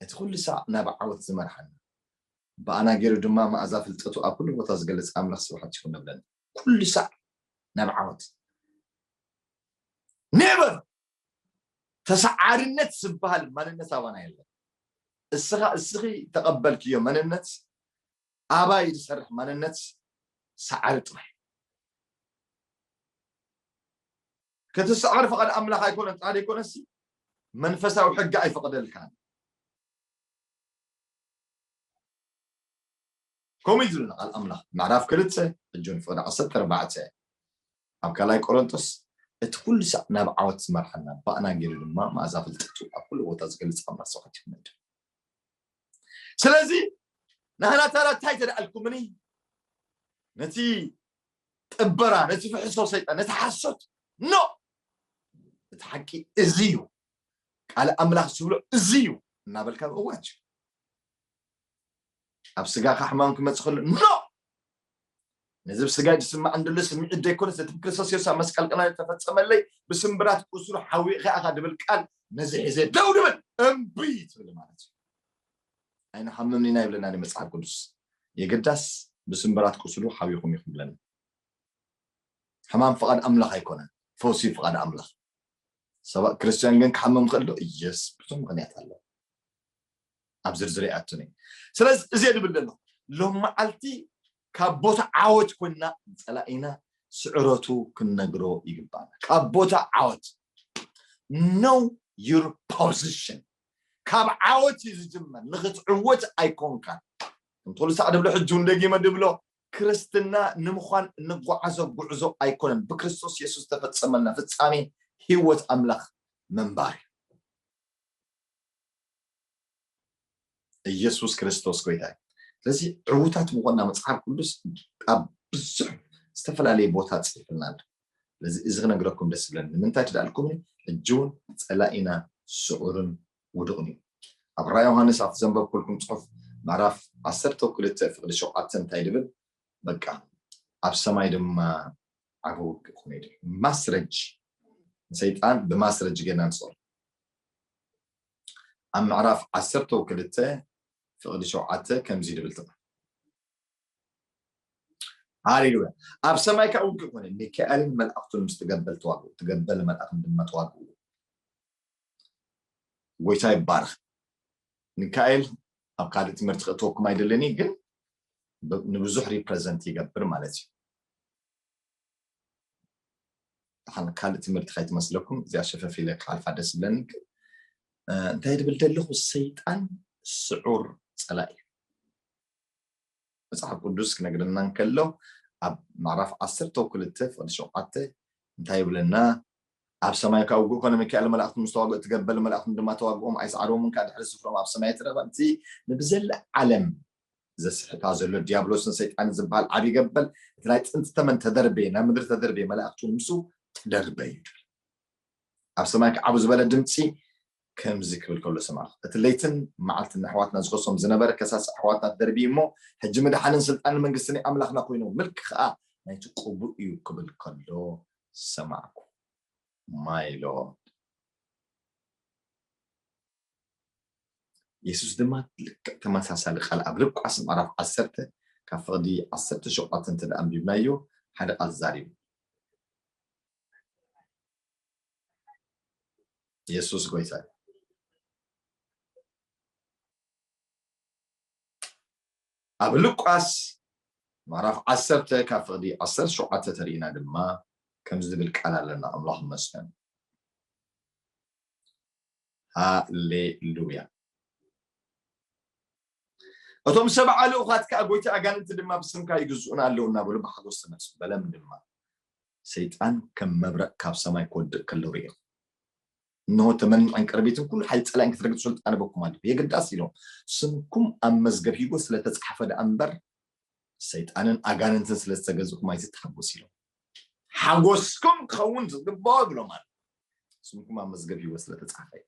እቲ ኩሉ ሳዕ ናብ ዓወት ዝመርሓና ብኣና ገይሩ ድማ መኣዛ ፍልጠቱ ኣብ ኩሉ ቦታ ዝገልጽ ኣምላኽ ስብሓት ይኹን ንብለና። ኩሉ ሳዕ ናብ ዓወት። ኔቨር ተሰዓርነት ዝበሃል ማንነት ኣባና የለን። እስኻ እስኺ ተቐበልክዮ መንነት ኣባይ ዝሰርሕ ማንነት ሰዓሪ ጥራይ። ክትሰዓር ፍቓድ ኣምላኽ ኣይኮነን፣ ጥራይ ዘይኮነሲ መንፈሳዊ ሕጊ ኣይፈቕደልካን። ከምኡ እዩ ዝብለና ቃል ኣምላኽ ምዕራፍ ክልተ እጆን ፍቕዲ ዓሰርተ ኣርባዕተ ኣብ ካልኣይ ቆሮንቶስ እቲ ኩሉ ሳዕ ናብ ዓወት ዝመርሓና ባእና ገይሩ ድማ መኣዛ ፍልጠቱ ኣብ ኩሉ ቦታ ዝገልጽ ኣምላኽ ስብሓት ይኹን። ስለዚ ንሕና ታራ እንታይ ተደኣልኩምኒ ነቲ ጥበራ፣ ነቲ ፍሕሶ ሰይጣን፣ ነቲ ሓሶት፣ ኖ፣ እቲ ሓቂ እዚ እዩ፣ ቃል ኣምላኽ ዝብሎ እዚ እዩ እናበልካ ምእዋጅ። ኣብ ስጋኻ ሕማም ክመጽእ ከሎ ኖ፣ ነዚ ብስጋይ ዝስማዕ እንደሎ ስምዒት ዘይኮነስ እቲ ብክርስቶስ የሱስ ኣብ መስቀል ቀራንዮ ዝተፈጸመለይ ብስምብራት ቁስሉ ሓዊእካ ኢኻ ድብል ቃል ነዚ ሒዘ ደው ድብል እምቢ ትብል ማለት እዩ። ኣይንሓምምን ኢና ይብለና መጽሓፍ ቅዱስ። የግዳስ ብስምብራት ቁስሉ ሓዊኹም ኢኹም ብለና። ሕማም ፍቓድ ኣምላኽ ኣይኮነን፣ ፈውሲ ፍቓድ ኣምላኽ። ሰባት ክርስትያን ግን ክሓምም ክእል ዶ? እየስ፣ ብዙ ምኽንያት ኣሎ። ኣብ ዝርዝር ይኣቱን እዩ። ስለዚ እዚ ድብል ዘሎ ሎም መዓልቲ ካብ ቦታ ዓወት ኮይና ጸላኢና ስዕረቱ ክንነግሮ ይግባና። ካብ ቦታ ዓወት፣ know your position። ካብ ዓወት እዩ ዝጅመር። ንክትዕወት ኣይኮንካን። እንተሉ ሳዕ ድብሎ ሕጂ እውን ደጊመ ድብሎ፣ ክርስትና ንምዃን እንጓዓዞ ጉዕዞ ኣይኮነን። ብክርስቶስ የሱስ ዝተፈጸመልና ፍጻሜ ህይወት ኣምላኽ ምንባር እዩ። ኢየሱስ ክርስቶስ ጎይታ እዩ። ስለዚ ዕዉታት ምዃንና መጽሓፍ ቅዱስ ኣብ ብዙሕ ዝተፈላለየ ቦታ ጽሒፍልና ኣሎ። ስለዚ እዚ ክነግረኩም ደስ ይብለኒ። ንምንታይ ትደኣልኩምኒ? ሕጂ እውን ጸላኢና ስዑርን ውዱቕን እዩ። ኣብ ራእይ ዮሃንስ ኣብቲ ዘንበብኩልኩም ጽሑፍ ምዕራፍ ዓሰርተ ክልተ ፍቕዲ ሸውዓተ እንታይ ድብል? በቃ ኣብ ሰማይ ድማ ዓቢ ውግእ ክኾነ እዩ። ማስረጅ፣ ንሰይጣን ብማስረጅ ጌና ንጾር። ኣብ ምዕራፍ ዓሰርተ ክልተ ፍቕዲ ሸውዓተ ከምዚ ድብል ትቕር። ሃሌሉያ። ኣብ ሰማይ ከዓ ውግእ ኮነ፣ ሚካኤልን መላእኽቱን ምስ ትገበል ተዋግኡ፣ ትገበል መልኣኽን ድማ ተዋግኡ። ጎይታ ይባረኽ። ሚካኤል ኣብ ካልእ ትምህርቲ ክእትወኩም ኣይደለኒ፣ ግን ብ-፣ ንብዙሕ ሪፕረዘንት ይገብር ማለት እዩ። ሓን ካልእ ትምህርቲ ከይትመስለኩም፣ እዚኣ ሸፈፍ ኢለ ክሓልፋ ደስ ዝብለኒ። እ፣ እንታይ ድብል ደለኹ? ሰይጣን ስዑር ጸላኢ እዩ። መጽሓፍ ቅዱስ ክነግረና እንከሎ፣ ኣብ ምዕራፍ ዓሰርተ ክልተ ፍቕዲ ሸውዓተ እንታይ ይብለና? ኣብ ሰማይ ካብ ውግእ ኮነ፣ ሚካኤል መላእኽቱ ምስ ተዋግኡ፣ እትገበል መላእኽቱ ድማ ተዋግኦም፣ ኣይሰዓርዎምን ከኣ ድሕሪ ስፍሮም ኣብ ሰማይ ተረፈ። እቲ ንብዘለዓለም ዘስሕታ ዘሎ ዲያብሎስን ሰይጣንን ዝበሃል ዓቢ ገበል፣ እቲ ናይ ጥንቲ ተመን ተደርበየ፣ ናብ ምድሪ ተደርበየ፣ መላእኽቱ ምስ ተደርበዩ። ኣብ ሰማይ ከዓ ዓቢ ዝበለ ድምፂ ከምዚ ክብል ከሎ ሰማዕኩ። እቲ ለይትን መዓልትን ንኣሕዋትና ዝኸሶም ዝነበረ ከሳሲ ኣሕዋትና ተደርብዩ እሞ፣ ሕጂ ምድሓንን ስልጣንን መንግስቲ ናይ ኣምላኽና ኮይኑ፣ ምልኪ ከዓ ናይቲ ቅቡእ እዩ ክብል ከሎ ሰማዕኩ። My Lord። የሱስ ድማ ልክዕ ተመሳሳሊ ቃል ኣብ ሉቃስ ምዕራፍ ዓሰርተ ካብ ፍቕዲ ዓሰርተ ሸውዓተ እንተ ደኣ ኣንቢብናዮ፣ ሓደ ቃል ተዛሪቡ። የሱስ ጎይታ እዩ። ኣብ ሉቃስ ምዕራፍ ዓሰርተ ካብ ፍቕዲ ዓሰርተ ሸውዓተ ተሪእና ድማ ከምዚ ዝብል ቃል ኣለና። ኣምላኽ ይመስገን። ሃሌሉያ። እቶም ሰብዓ ልኡኻት ከኣ፣ "ጎይታ፣ ኣጋንንቲ ድማ ብስምካ ይግዝኡና ኣለዉ" እናበሉ ብሓጎስ ተመልሱ። በለም ድማ፣ "ሰይጣን ከም መብረቕ ካብ ሰማይ ክወድቕ ከሎ ርኢኹ። እንሆ፣ ተመንን ዕንቅርቢትን ኩሉ ሓይሊ ጸላኢን ክትረግጹ ስልጣን በኩም ኣለኹ። የግዳስ" ኢሎም፣ "ስምኩም ኣብ መዝገብ ህይወት ስለ ተጻሕፈ ደኣ እምበር፣ ሰይጣንን ኣጋንንትን ስለ ዝተገዝእኩም ኣይትተሓጎሱ" ኢሎም። ሓጎስኩም ክኸውን ዝግብኦ ብሎም ኣሎ። ስምኩም ኣብ መዝገብ ህይወት ስለ ተጻሕፈ እዩ።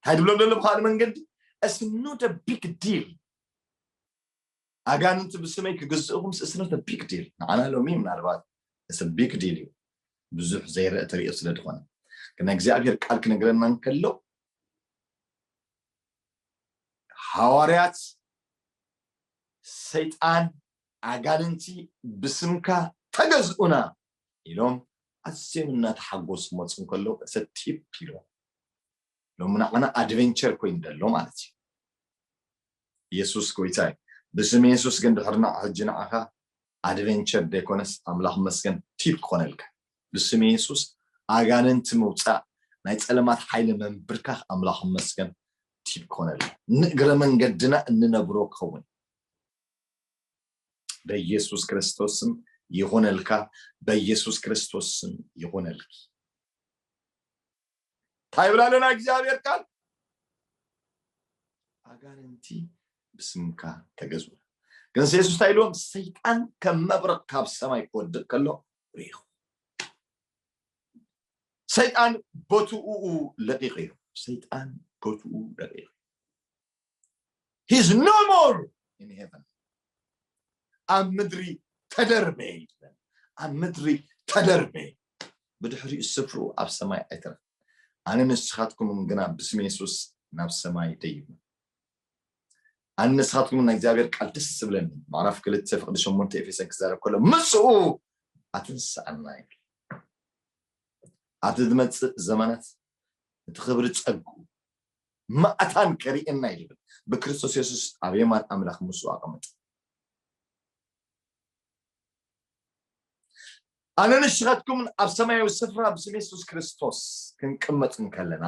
እንታይ ድብሎም ዘሎ ብኻልእ መንገዲ? It's not a big deal። ኣጋንንቲ ብስመይ ክግዝእኹም it's not a big deal። ንዓና ሎሚ ምናልባት it's a big deal እዩ። ብዙሕ ዘይረአ ተሪኦ ስለ ዝኾነ። ግን ናይ እግዚኣብሔር ቃል ክነግረና እንከሎ ሃዋርያት ሰይጣን ኣጋንንቲ ብስምካ ተገዝኡና ኢሎም ኣዝዮም እናተሓጎሱ ክመፁ እንከለዉ it's a tip ኢሎም። ሎሚ ንዓና ኣድቨንቸር ኮይኑ ዘሎ ማለት እዩ። የሱስ ጎይታ እዩ። ብስም የሱስ ግን ድሕሪ ንዓ ሕጂ ንዓኻ ኣድቨንቸር ዘይኮነስ ኣምላኽ መስገን ቲፕ ክኾነልካ። ብስም የሱስ ኣጋንንቲ ምውፃእ፣ ናይ ጸለማት ሓይሊ መንብርካኽ ኣምላኽ መስገን ቲፕ ክኾነልና። ንእግረ መንገድና እንነብሮ ክኸውን። በኢየሱስ ክርስቶስ ስም ይኹነልካ፣ በኢየሱስ ክርስቶስ ስም ይኹነልኪ። እንታይ ይብል ኣሎ ናይ እግዚኣብሔር ቃል? ኣጋንንቲ ብስምካ ተገዝኡ። ግን የሱስ እንታይ ኢልዎም? ሰይጣን ከም መብረቕ ካብ ሰማይ ክወድቕ ከሎ ርኢኹ። ሰይጣን ቦትኡ ለቂቑ እዩ። ሰይጣን ቦትኡ ለቂቑ። He's no more in heaven. ኣብ ምድሪ ተደርበ ይለን። ኣብ ምድሪ ተደርበ። ብድሕሪኡ ስፍሩ ኣብ ሰማይ ኣይተረፍ። ኣነ ንስኻትኩምን ግና ብስም የሱስ ናብ ሰማይ ደይቡ። ኣነ ንስኻትኩምን ናይ እግዚኣብሔር ቃል ደስ ዝብለኒ ምዕራፍ ክልተ ፍቕዲ ሸሞንተ ኤፌሶን ክዛረብ ከሎ ምስኡ ኣትንስኣና ይብል። ኣብቲ ዝመጽእ ዘመናት እቲ ክብሪ ጸጉ ማእታን ከርእየና እዩ ዝብል። ብክርስቶስ የሱስ ኣብ የማን ኣምላኽ ምስኡ ኣቐመጠ። ኣነ ንስኻትኩምን ኣብ ሰማያዊ ስፍራ ብስም የሱስ ክርስቶስ ክንቅመጥ እንከለና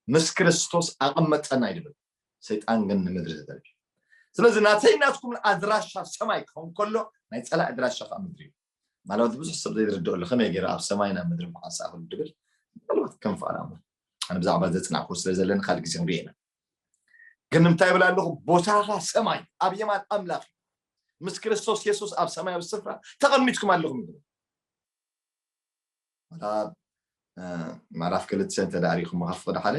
ምስ ክርስቶስ ኣቐመጠና እዩ ዝብል። ሰይጣን ግን ንምድሪ ተደርቢ። ስለዚ ናተይ ናትኩምን ኣድራሻ ሰማይ ክኸውን ከሎ ናይ ጸላእ ኣድራሻ ከዓ ምድሪ እዩ። ማለት ብዙሕ ሰብ ዘይርድኦ ኣሎ ከመይ ገይረ ኣብ ሰማይ ናብ ምድሪ ምኳን ሰኣኽሉ ድብል ምናልባት ከም ፍቓድ ኣምላኽ ኣነ ብዛዕባ ዘጽናዕኩ ስለ ዘለኒ ካልእ ግዜ ክንሪኦ ኢና። ግን ንምንታይ ይብል ኣለኹ? ቦታኻ ሰማይ ኣብ የማን ኣምላኽ እዩ። ምስ ክርስቶስ የሱስ ኣብ ሰማያዊ ስፍራ ተቐሚጥኩም ኣለኹም ይብል። ምዕራፍ ክልተ እንተ ደኣ ሪኢኹም ካብ ፍቕዲ ሓደ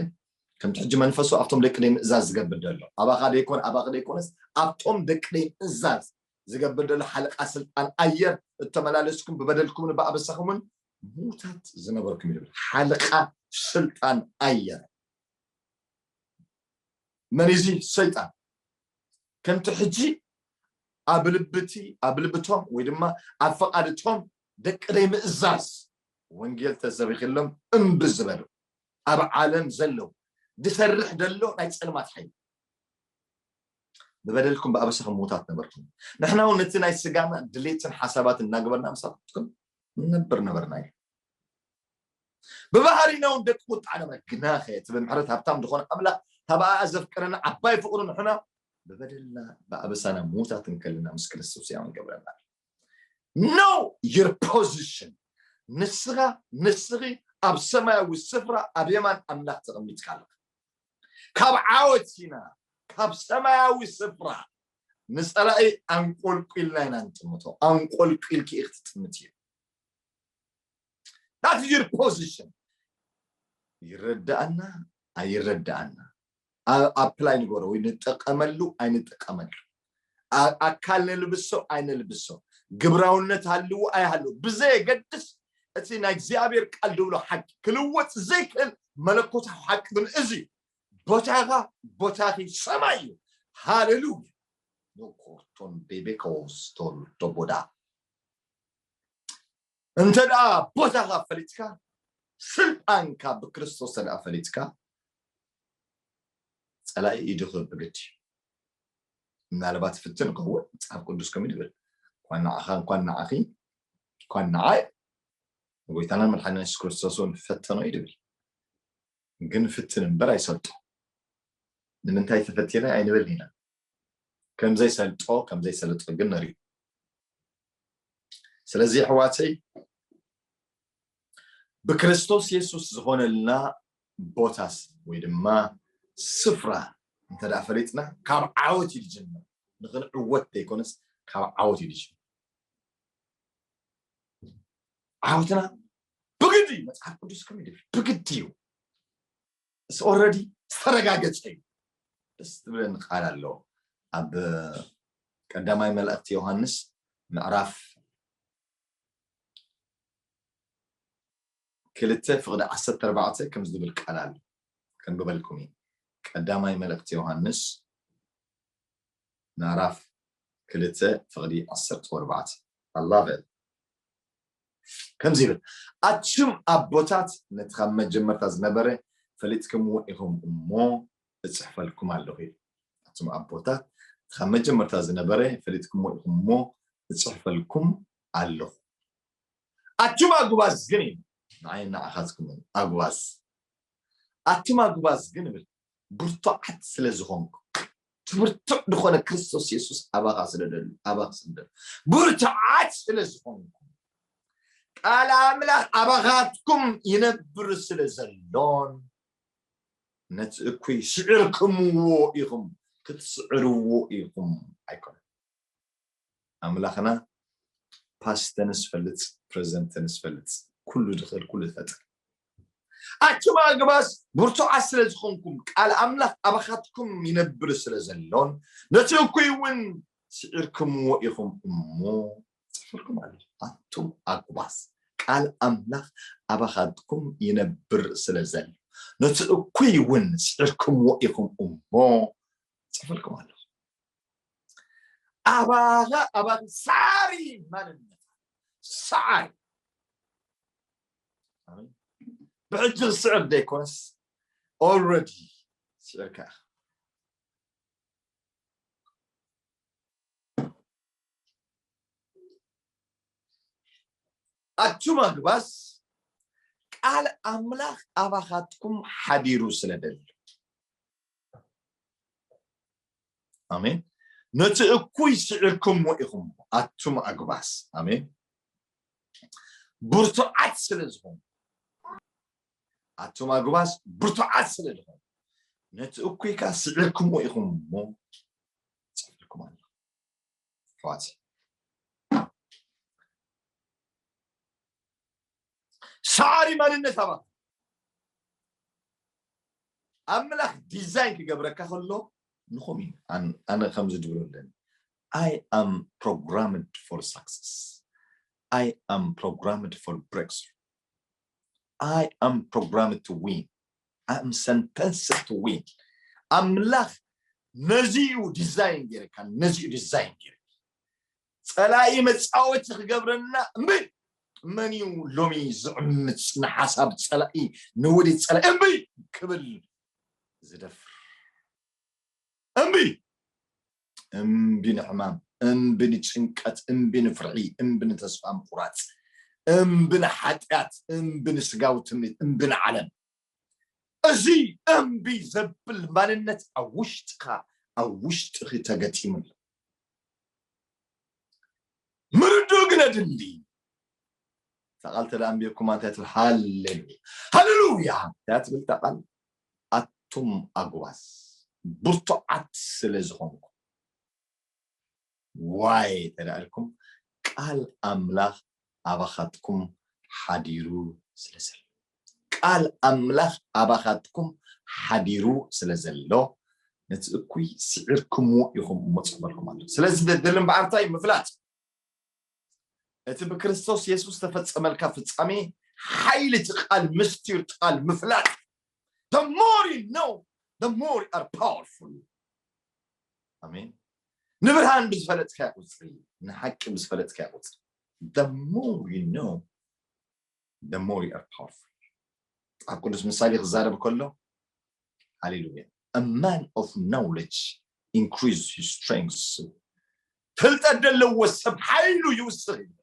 ከምቲ ሕጂ መንፈሱ ኣብቶም ደቂ ደይ ምእዛዝ ዝገብር ዘሎ ኣባኻ ደይኮን ኣባኻ ደይኮነስ ኣብቶም ደቂ ደይ ምእዛዝ ዝገብር ዘሎ ሓለቃ ስልጣን ኣየር እተመላለስኩም ብበደልኩምን ብኣበሳኹምን ሙታት ዝነበርኩም ይብል። ሓለቃ ስልጣን ኣየር መን እዚ? ሰይጣን። ከምቲ ሕጂ ኣብ ልብቲ ኣብ ልብቶም ወይ ድማ ኣብ ፈቓድቶም ደቂ ደይ ምእዛዝ ወንጌል ተሰቢኽሎም እምቢ ዝበሉ ኣብ ዓለም ዘለዉ ዝሰርሕ ዘሎ ናይ ጸልማት ሓይሊ ብበደልኩም ብኣበሳኹም ሙታት ነበርኩም። ንሕና እውን ነቲ ናይ ስጋና ድሌትን ሓሳባትን እናገበርና ምሳትኩም ንነብር ነበርና እዩ። ብባህሪና እውን ደቂ ቁጣ ነበረ። ግናኸ እቲ ብምሕረት ሃብታም ዝኾነ ኣምላኽ ታብኣ ዘፍቀረና ዓባይ ፍቕሩ ንሕና ብበደልና ብኣበሳና ሙታት እንከልና ምስ ክርስቶስ ያውን ገብረና። Know your position። ንስኻ ንስኺ ኣብ ሰማያዊ ስፍራ ኣብ የማን ኣምላኽ ተቐሚጥካ ኣለኻ። ካብ ዓወት ኢና ካብ ሰማያዊ ስፍራ ንጸላኢ ኣንቆልቂልና ኢና ንጥምቶ። ኣንቆልቂልኪ ኢኺ ትጥምት እዩ። That's your position። ይረዳኣና ኣይረዳኣና ኣፕላይ ንገሮ ወይ ንጠቀመሉ ኣይንጠቀመሉ ኣካል ነልብሶ ኣይነልብሶ ግብራውነት ሃልዎ ኣይሃልዎ ብዘየገድስ እቲ ናይ እግዚኣብሔር ቃል ድብሎ ሓቂ ክልወጥ ዘይክእል መለኮታዊ ሓቂ ግን እዚ ቦታኻ ቦታኺ ሰማይ እዩ። ሃሌሉያ። ኖኮርቶን ቤቤከዎስቶል ዶቦዳ እንተ ደኣ ቦታኻ ፈሊጥካ ስልጣንካ ብክርስቶስ ተደኣ ፈሊጥካ ጸላኢ ኢዱ ክብግድ እዩ። ምናልባት ፍትን ከውን መጽሓፍ ቅዱስ ከም ይድብል እንኳን ንዓኻ እንኳን ንዓኺ እንኳን ንዓይ ንጎይታናን መድሓና የሱስ ክርስቶስ እውን ፈተኖ ይድብል። ግን ፍትን እምበር ኣይሰልጦ። ንምንታይ ተፈቲነ ኣይንብል ኢና። ከምዘይሰልጦ ከምዘይሰለጦ ግን ነሪኡ። ስለዚ ኣሕዋተይ ብክርስቶስ የሱስ ዝኾነልና ቦታስ ወይ ድማ ስፍራ እንተ ደኣ ፈሊጥና ካብ ዓወት እዩ ዝጅምር። ንኽንዕወት ዘይኮነስ ካብ ዓወት እዩ ዝጅምር። ዓወትና ብግዲ መጽሓፍ ቅዱስ ከም ይብል ብግዲ እዩ። እስ ኦረዲ ዝተረጋገጸ እዩ። ደስ ትብለኒ ቃል ኣለዎ ኣብ ቀዳማይ መልእክቲ ዮሃንስ ምዕራፍ ክልተ ፍቕዲ ዓሰርተ ኣርባዕተ ከም ዝብል ቃል ኣሎ። ከንብበልኩም እዩ። ቀዳማይ መልእክቲ ዮሃንስ ምዕራፍ ክልተ ፍቕዲ ዓሰርተ ኣርባዕተ ኣላቨል ከምዚ ይብል ኣቱም ኣቦታት ነቲ ካብ መጀመርታ ዝነበረ ፈሊጥኩምዎ ኢኹም እሞ እጽሕፈልኩም ኣለኹ ይብል ኣቱም ኣቦታት ካብ መጀመርታ ዝነበረ ፈሊጥኩምዎ ኢኹም እሞ እጽሕፈልኩም ኣለኹ ኣቱም ኣጉባዝ ግን እዩ ንዓይ ንዓኻትኩምን ኣጉባዝ ኣቱም ኣጉባዝ ግን ይብል ብርቱዓት ስለ ዝኾንኩም እቲ ብርቱዕ ዝኾነ ክርስቶስ የሱስ ኣባኻ ስለ ደሉ ኣባኻ ስለ ደሉ ብርቱዓት ስለ ዝኾንኩም ቃል ኣምላኽ ኣባኻትኩም ይነብር ስለ ዘሎን ነቲ እኩይ ስዕርክምዎ ኢኹም፣ ክትስዕርዎ ኢኹም ኣይኮነን። ኣምላኽና ፓስት ተንስ ፈልጥ፣ ፕረዘንት ተንስ ፈልጥ፣ ኩሉ ዝኽእል፣ ኩሉ ዝፈጥር። ኣቱም ኣግባስ ብርቱዓት ስለ ዝኾንኩም ቃል ኣምላኽ ኣባኻትኩም ይነብር ስለ ዘሎን ነቲ እኩይ እውን ስዒርክምዎ ኢኹም እሞ ጽሕፈልኩም ኣሎ። ኣቱም ኣግባስ ቃል ኣምላኽ ኣባኻትኩም ይነብር ስለ ዘሎ ነቲ እኩይ እውን ስዒርክምዎ ኢኹም እሞ ጽሕፈልኩም ኣሎ። ኣባኻ ኣባኺ ሳሪ ማንነት ሳሪ ብሕጂ ክስዕር ዘይኮነስ ኦልረዲ ስዕርካ ኢኻ። ኣቱም ኣግባስ ቃል ኣምላኽ ኣባኻትኩም ሓዲሩ ስለ ደሎ ኣሜን። ነቲ እኩይ ስዒርኩሞ ኢኹም ኣቱም ኣግባስ ኣሜን። ብርቱዓት ስለ ዝኾኑ ኣቱም ኣግባስ ብርቱዓት ስለ ዝኾኑ ነቲ እኩይ ከኣ ስዒርኩሞ ኢኹም እሞ ጽሕፍልኩም ኣሎ። ኣሕዋት ሳዕሪ ማንነት ኣባ ኣምላኽ ዲዛይን ክገብረካ ከሎ ንኹም እዩ። ኣን- ኣነ ከምዚ ድብሎ ኣለኒ I am programmed for success. I am programmed for breakthrough. I am programmed to win. I am sentenced to win. ኣምላኽ ነዚ እዩ ዲዛይን ገይረካ፣ ነዚ እዩ ዲዛይን ገይረካ። ጸላኢ መጻወቲ ክገብረና እምቢ። መን እዩ ሎሚ ዝዕምጽ ንሓሳብ ጸላኢ ንውዲ ጸላኢ እምቢ ክብል ዝደፍር? እምቢ እምቢ ንሕማም፣ እምቢ ንጭንቀት፣ እምቢ ንፍርሒ፣ እምቢ ንተስፋ ምቁራጽ፣ እምቢ ንሓጢኣት፣ እምቢ ንስጋዊ ትምኒት፣ እምቢ ንዓለም። እዚ እምቢ ዘብል ማንነት ኣብ ውሽጥኻ ኣብ ውሽጥኺ ተገጢሙ ኣሎ። ምርድኡ ግን ኣድሊ። እታ ቃል ተደኣ ኣንቢብኩማ እንታይ ትብል? ሃሌሉያ ሃሌሉያ እንታይ ትብል እታ ቃል? ኣቱም ኣጉባዝ ብርቱዓት ስለ ዝኾንኩም ዋይ ተዳእልኩም ቃል ኣምላኽ ኣባኻትኩም ሓዲሩ ስለ ዘሎ ቃል ኣምላኽ ኣባኻትኩም ሓዲሩ ስለ ዘሎ ነቲ እኩይ ስዒርኩምዎ ኢኹም እሞ ጽሕፈልኩም ኣሎ። ስለዚ ደደልን በዓርታይ ምፍላጥ እቲ ብክርስቶስ የሱስ ዝተፈጸመልካ ፍጻሜ ሓይሊ እቲ ቃል ምስጢር ቃል ምፍላጥ the more you know the more you are powerful ኣሜን። ንብርሃን ብዝፈለጥካዮ ቁፅሪ ንሓቂ ብዝፈለጥካዮ ቁፅሪ the more you know the more you are powerful። ኣብ ቅዱስ ምሳሌ ክዛረብ ከሎ ሃሌሉያ a man of knowledge increase his strength። ፍልጠት ዘለዎ ሰብ ሓይሉ ይውስኽ ይብል።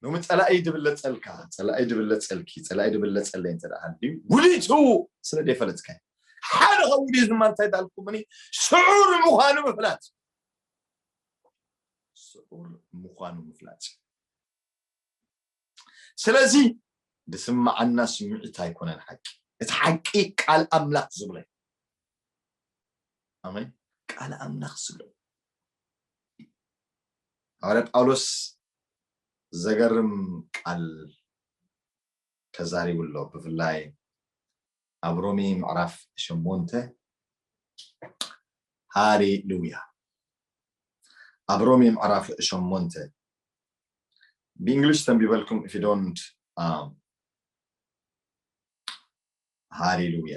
ሎሚ ጸላኢ ድብለጸልካ ጸላኢ ድብለጸልኪ ጸላኢ ድብለጸለይ እንተ ደኣ ሃልዩ ውዲቱ ስለ ደይፈለጥካ ሓደ ከውዲ ዝማ እንታይ ዳልኩምኒ ስዑር ምዃኑ ምፍላጥ ስዑር ምዃኑ ምፍላጥ። ስለዚ ዝስምዓና ስምዒት ኣይኮነን ሓቂ። እቲ ሓቂ ቃል ኣምላኽ ዝብሎ እዩ። ኣሜን። ቃል ኣምላኽ ዝብሎ እዩ። ሃዋርያ ጳውሎስ ዘገርም ቃል ተዛሪቡ ኣሎ። ብፍላይ ኣብ ሮሜ ምዕራፍ ሸሞንተ ሃሌሉያ ኣብ ሮሜ ምዕራፍ ሸሞንተ ብእንግሊሽ ተንቢበልኩም if you don't um, ሃሌሉያ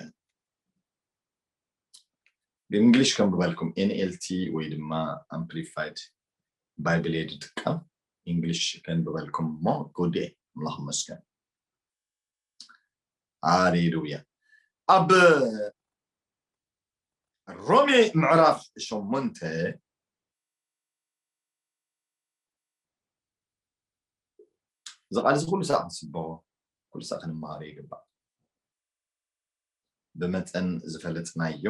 ብእንግሊሽ ከንብበልኩም ኤንኤልቲ ወይ ድማ ኣምፕሊፋይድ ባይብል እየ ዝጥቀም። እንግሊሽ ከንብበልኩም እሞ ጉድ እየ ኣምላኽ ይመስገን። ሃሌሉያ ኣብ ሮሜ ምዕራፍ ሸሞንተ እዚ ቃል እዚ ኩሉ ሳዕ ክንስብኾ ኩሉ ሳዕ ክንመሃሮ ይግባእ። ብመጠን ዝፈለጥናዮ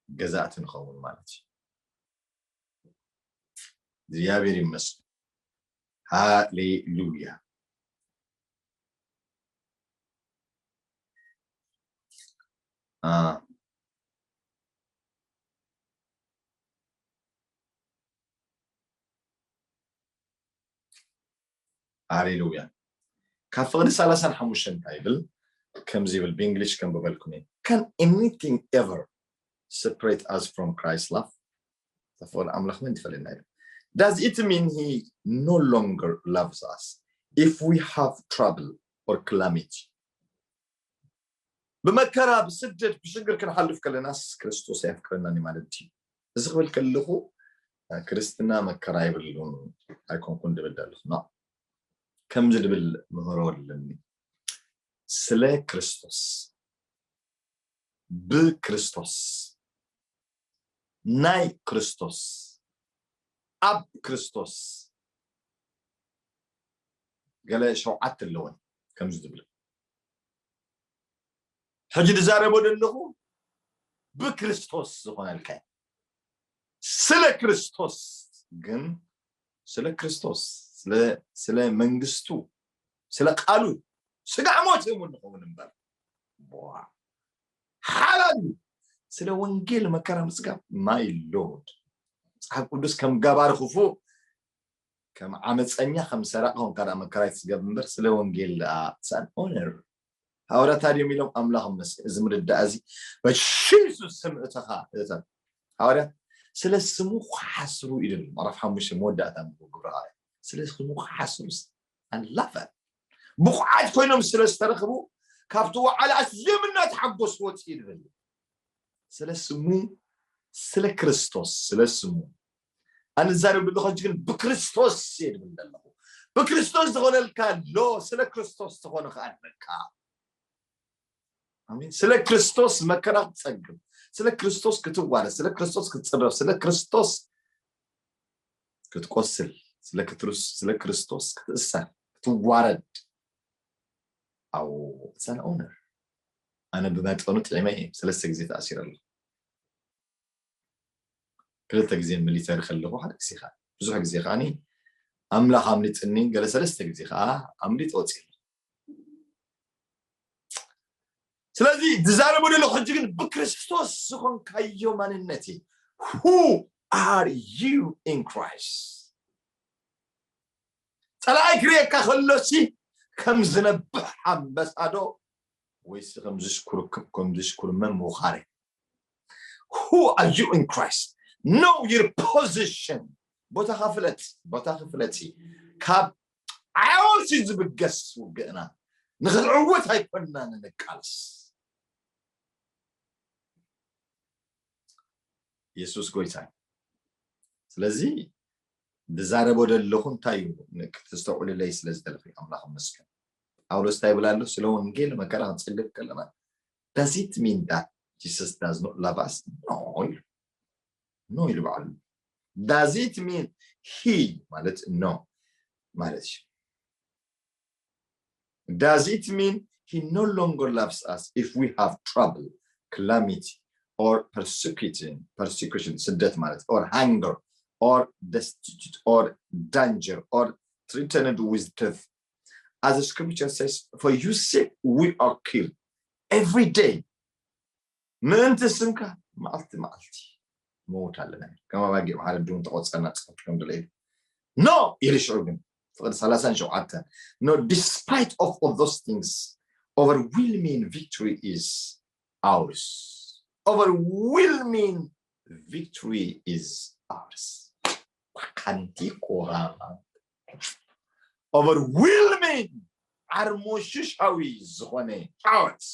ገዛእቲ ንኸውን ማለት እዩ። እግዚኣብሔር ይመስገን። ሃሌሉያ። ሃሌሉያ። ካብ ፍቕዲ ሰላሳን ሓሙሽተን እንታይ ይብል? ከምዚ ይብል፣ ብእንግሊሽ ከንብበልኩም እየ። Can anything ever separate us from Christ's love? ፍቕሪ ኣምላኽ መን ትፈልጥና ይብል? Does it mean he no longer loves us if we have trouble or calamity? ብመከራ፣ ብስደት፣ ብሽግር ክንሓልፍ ከለናስ ክርስቶስ ኣየፍቅረናን እዩ ማለት እዩ። እዚ ክብል ከለኹ ክርስትና መከራ የብሉን ኣይኮንኩን ድብል ኣለኹ። ከምዚ ድብል ምህሮ ኣለኒ። ስለ ክርስቶስ፣ ብክርስቶስ፣ ናይ ክርስቶስ፣ ኣብ ክርስቶስ፣ ገለ ሸውዓተ ኣለወን ከምዚ ዝብል። ሕጂ ዝዛረቦ ዘለኹ ብክርስቶስ ዝኾነልካ እዩ። ስለ ክርስቶስ ግን፣ ስለ ክርስቶስ፣ ስለ መንግስቱ፣ ስለ ቃሉ ስጋዕ ሞት እውን ንኸውን እምበር ሓላል እዩ። ስለ ወንጌል መከራ ምፅጋብ፣ my Lord፣ መፅሓፍ ቅዱስ ከም ገባሪ ክፉእ፣ ከም ዓመፀኛ፣ ከም ሰራቂ፣ ከም ካልኣ መከራ ይትስገብ እምበር ስለ ወንጌል ደኣ it's an honor። ሃዋርያት ድዮም ኢሎም ኣምላኽ መስገን። እዚ ምርዳእ እዚ በሽሱስ ስም እተኻ እተን ሃዋርያት ስለ ስሙ ክሓስሩ ይደልዩ። ምዕራፍ ሓሙሽተ መወዳእታ ግብረ ሃዋርያት ስለ ስሙ ክሓስሩ ኣላፈ ብቑዓት ኮይኖም ስለ ዝተረኽቡ ካብቲ ዋዕላ ኣዝዮም እናተሓጎሱ ወፅኡ ይደልዩ። ስለ ስሙ፣ ስለ ክርስቶስ፣ ስለ ስሙ ኣነ ዝዛረብ ዘለኹ ሕጂ ግን ብክርስቶስ እየ ዝብል ዘለኹ። ብክርስቶስ ዝኾነልካ ኣሎ፣ ስለ ክርስቶስ ዝኾነ ከዓ ኣለካ። ኣሜን። ስለ ክርስቶስ መከራ ክትጸግብ፣ ስለ ክርስቶስ ክትዋረድ፣ ስለ ክርስቶስ ክትጽረፍ፣ ስለ ክርስቶስ ክትቆስል፣ ስለ ክትርስ-፣ ስለ ክርስቶስ ክትእሰር፣ ክትዋረድ። ኣዎ፣ it's an honor። ኣነ ብመጠኑ ጥዒመ እየ ሰለስተ ግዜ ተኣሲረ ኣለኹ። ክልተ ግዜ ሚሊተሪ ከለኹ ሓደ ግዜ ከዓ ብዙሕ ግዜ ከዓኒ ኣምላኽ ኣምሊጥኒ ገለ ሰለስተ ግዜ ከዓ ኣምሊጠ ወፂእ። ስለዚ ዝዛረቡ ዘለኹ ሕጂ ግን ብክርስቶስ ዝኾንካዮ ማንነት እዩ። Who are you in Christ? ፀላኢ ክርእየካ ከሎሲ ከም ዝነብሕ ኣንበሳ ዶ ወይስ ከም ዝሽኩርክብ ከም ዝሽኩርመም ወኻሪ? Who are you in Christ? Know your position. ቦታኻ ፍለጥ፣ ቦታኺ ፍለጢ። ካብ ዓወት እዩ ዝብገስ ውግእና። ንኽንዕወት ኣይኮንና ንቃለስ። የሱስ ጎይታ እዩ። ስለዚ ዝዛረቦ ዘለኹ እንታይ እዩ? ን-፣ ክተስተውዕልለይ ስለ ዝደለኹ ኣምላኽ ይመስገን። ጳውሎስ እንታይ ይብል ኣሎ? ስለ ወንጌል መከራ ክንጸግብ ከለና does it mean that Jesus does not love us? No ኢሉ። No ኢሉ ባዕሉ። Does it mean he ማለት no ማለት እዩ። Does it mean he no longer loves us if we have trouble, calamity, or persecution, persecution ስደት ማለት፣ or hunger, or destitute, or danger, or threatened with death? As the scripture says, for your sake we are killed every day. ምእንቲ ስምካ መዓልቲ መዓልቲ መውት ኣለና። ከም ኣባጊዕ ሓደ ድውን ተቆጸና ጽሕፍ ከም ድለ ኢሉ። No ኢሉ ሽዑ ግን ፍቕዲ ሰላሳን ሸውዓተን። No, despite of all those things, overwhelming victory is ours. Overwhelming victory is ours. ባካንቲ ቆራማ። Overwhelming ዓርሞሽሻዊ ዝኾነ ዓወት።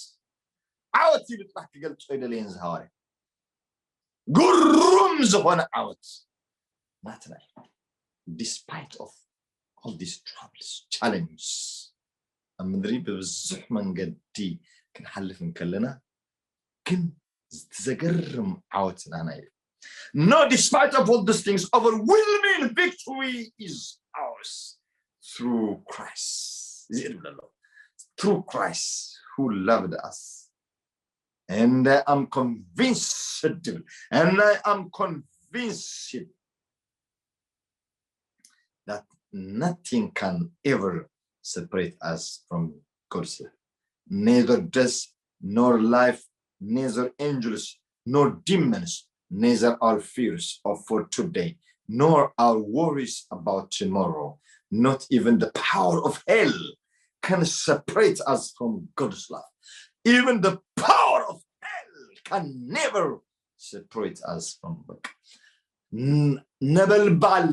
ዓወት ኢሉ ጥራሕ ክገልጾ ይደለየን ዝሃዋርያ። ግሩም ዝኾነ ዓወት ናትና እዩ። Despite of all these troubles, challenges፣ ኣብ ምድሪ ብብዙሕ መንገዲ ክንሓልፍ እንከለና ግን እቲ ዘገርም ዓወት ናና እዩ። No, despite of all these things, overwhelming victory is ours through Christ. እዚ እዩ ዝብል ኣሎ። Through Christ who loved us. And I am convinced, and I am convinced that nothing can ever separate us from God's love. Neither death, nor life, neither angels, nor demons, neither our fears of for today, nor our worries about tomorrow, not even the power of hell can separate us from God's love. Even the power of hell can never separate us from በቃ ነበልባል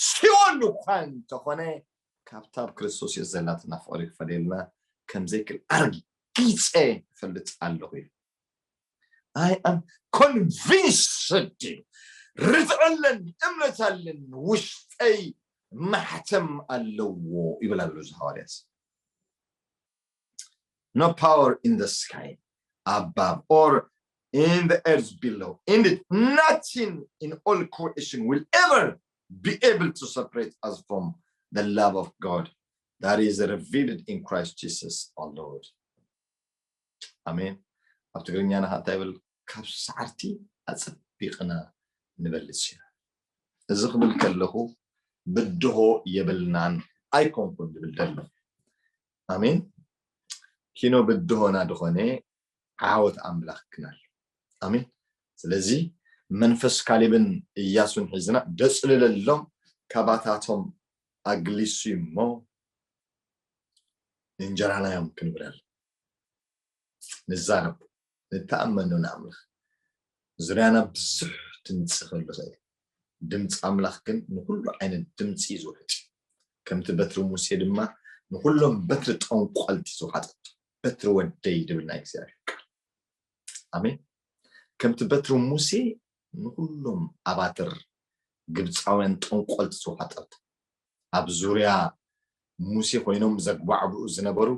ሲኦል እኳ እንተኾነ ካብታ ኣብ ክርስቶስ የዘላትና ፍቕሪ ክፈለየልና ከምዘይክእል ኣርጊፀ እፈልጥ ኣለኹ ኢሉ። I am convinced እዩ። ርትዕለን እምነት ኣለን ውሽጠይ ማሕተም ኣለዎ ይብል ኣሎ እዚ ሃዋርያስ። No power in the sky above or in the earth below. Indeed, nothing in all creation will ever be able to separate us from the love of God that is revealed in Christ Jesus our Lord. ኣሜን። ኣብ ትግርኛና ከዓ እንታይ ይብል? ካብ ሳዕርቲ ኣጸቢቕና ንበልጽ ኢና። እዚ ክብል ከለኹ ብድሆ የብልናን ኣይኮንኩን ዝብል ዘሎ። ኣሜን። ኪኖ ብድሆና ዝኾነ ዓወት ኣምላኽ ክናል። ኣሜን። ስለዚ መንፈስ ካሌብን እያሱን ሒዝና ደጽልለሎም፣ ካባታቶም ኣግሊሱ እሞ እንጀራናዮም ክንብለል ንዛረብ፣ ንተኣመኑ ንኣምላኽ። ዙርያና ብዙሕ ድምፂ ክህሉ ይኽእል። ድምፂ ኣምላኽ ግን ንኩሉ ዓይነት ድምፂ እዩ ዝውሕጥ። ከምቲ በትሪ ሙሴ ድማ ንኩሎም በትሪ ጠንቆልቲ ዝውሓጠቶ፣ በትሪ ወደይ ድብል ናይ እግዚኣብሔር ቃል። ኣሜን። ከምቲ በትሪ ሙሴ ንኩሎም ኣባትር ግብፃውያን ጠንቆልቲ ዝውሓጠቶ፣ ኣብ ዙርያ ሙሴ ኮይኖም ዘግባዕብኡ ዝነበሩ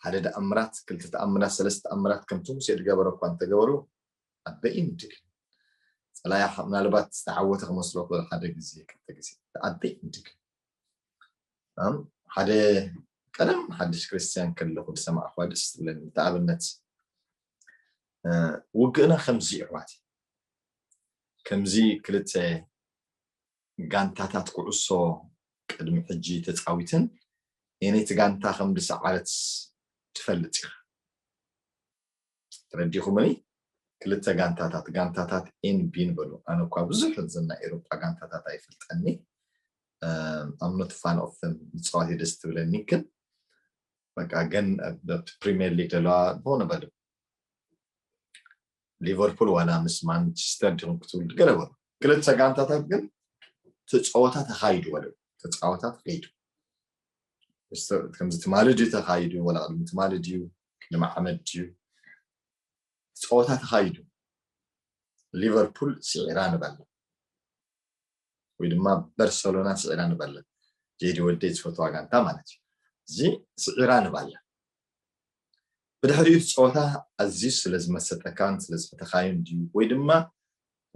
ሓደ ተኣምራት፣ ክልተ ተኣምራት፣ ሰለስተ ተኣምራት ከምቲ ሙሴ ዝገበረ እኳ እንተገበሩ ኣበይ እንድግን ፀላያ ምናልባት ዝተዓወተ ክመስሎ ክእል ሓደ ግዜ ክልተ ግዜ ኣበይ እንድግን ኣም ሓደ ቀደም ሓድሽ ክርስትያን ከለኹ ዝሰማዕኳ ደስ ትብለኒ። ንኣብነት ውግእና ከምዚ ይሕዋት ከምዚ ክልተ ጋንታታት ኩዕሶ ቅድሚ ሕጂ ተፃዊትን ኤነይቲ ጋንታ ከም ዝሰዓረት ትፈልጥ ኢኻ። ተረዲኹምኒ? ክልተ ጋንታታት ጋንታታት ኤን ቢን በሉ። ኣነ እኳ ብዙሕ ዝና ኤሮጳ ጋንታታት ኣይፈልጠኒ። ኣምኖት ፋን ኦፍም ምፅዋት ደስ ትብለኒ ግን በቃ ግን ፕሪሚየር ሊግ ዘለዋ ዝኾነ በሉ ሊቨርፑል ዋላ ምስ ማንቸስተር ዲኹም ክትብል ገለ በሉ ክልተ ጋንታታት ግን ተፃወታ ተኻይዱ በሉ ተፃወታ ተኸይዱ ከምዚ ትማሊ ድዩ ተኻይዱ ወላ ቅድሚ ትማሊ ድዩ ቅድሚ ዓመት ድዩ ፀወታ ተኻይዱ ሊቨርፑል ስዒራ ንበላ ወይ ድማ በርሰሎና ስዒራ ንበላ ጄዲ ወደይ ዝፈትዋ ጋንታ ማለት እዩ እዚ ስዒራ ንበላ ብድሕሪኡ እቲ ፀወታ ኣዝዩ ስለ ዝመሰጠካን ስለ ዝፈተኻዮን ድዩ ወይ ድማ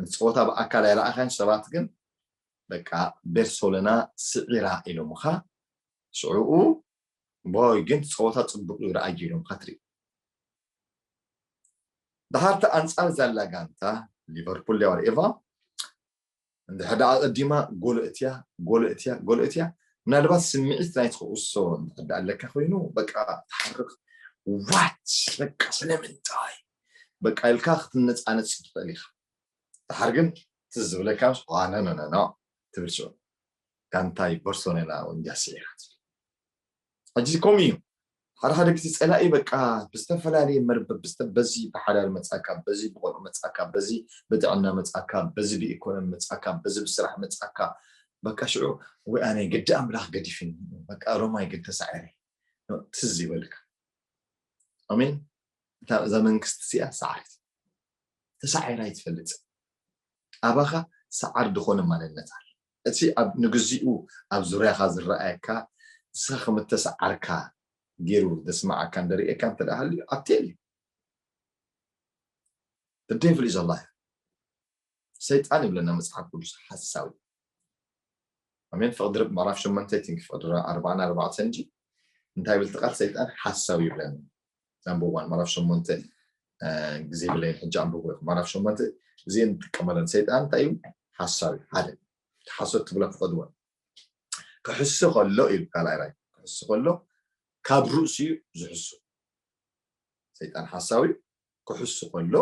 እቲ ፀወታ ብኣካል ኣይረኣኻን ሰባት ግን በቃ በርሰሎና ስዒራ ኢሎምኻ ሽዑኡ ቦይ ግን እቲ ፀወታ ፅቡቅ እዩ ረኣዩ ኢሎምኻ ትርኢ ድሓርቲ ኣንፃር ዘላ ጋንታ ሊቨርፑል ያ ወርኤቫ እንድሕር ደኣ ኣቐዲማ ጎል እትያ ጎል እትያ ጎል እትያ ምናልባት ስምዒት ናይቲ ክእሶ እንድሕር ደኣ ኣለካ ኮይኑ በቃ ትሓርቕ ዋት በቃ ስለምንታይ በቃ ኢልካ ክትነፃነፅ ትኽእል ኢኻ ድሓር ግን ትዝ ዝብለካ ኖ ኖ ኖ ትብል ሽዑ ጋንታይ በርሶኔላ ወንጃ ስዒራ ትብል ሕጂ ከምኡ እዩ ሓደ ሓደ ግዜ ፀላኢ በቃ ብዝተፈላለየ መርበብ በዚ ብሓዳር መፃካ በዚ ብቆልዑ መፃካ በዚ ብጥዕና መፃካ በዚ ብኢኮኖሚ መፃካ በዚ ብስራሕ መፃካ በቃ ሽዑ ወይ ኣነ ግዲ ኣምላኽ ገዲፍኒ በቃ ሮማይ ግን ተሳዒረ ትዝ ይበልካ ኣሜን እዛ መንግስቲ እዚኣ ሰዓሪት ተሳዒራ ኣይትፈልጥን ኣባኻ ሰዓር ዝኾነ ማንነት ኣሎ እቲ ኣብ ንግዚኡ ኣብ ዙርያኻ ዝረኣየካ ንስኻ ከም እተሰዓርካ ገይሩ ዘስምዓካ እንተሪኤካ እንተ ደኣ ሃልዩ ኣብቴል እዩ the devil is a liar ሰይጣን ይብለና መፅሓፍ ቅዱስ ሓሳዊ ኣሜን ፍቕዲ ርብ ምዕራፍ ሸሞንተ ቲንክ ፍቕዲ ኣርባዕን ኣርባዕተን እንጂ እንታይ ይብል ትቃል ሰይጣን ሓሳዊ ይብለና number one ምዕራፍ ሸሞንተ ግዜ ብለይን ሕጂ ኣንብቦ ኢኹም ምዕራፍ ሸሞንተ እዚአን ንጥቀመለን ሰይጣን እንታይ እዩ ሓሳዊ ሓደ ሓሶት ትብላ ፍቐድወን ክሕሱ ከሎ እዩ ካልኣይ ራእይ ክሕሱ ከሎ ካብ ርእሱ እዩ ዝሕሱ። ሰይጣን ሓሳዊ እዩ። ክሕሱ ከሎ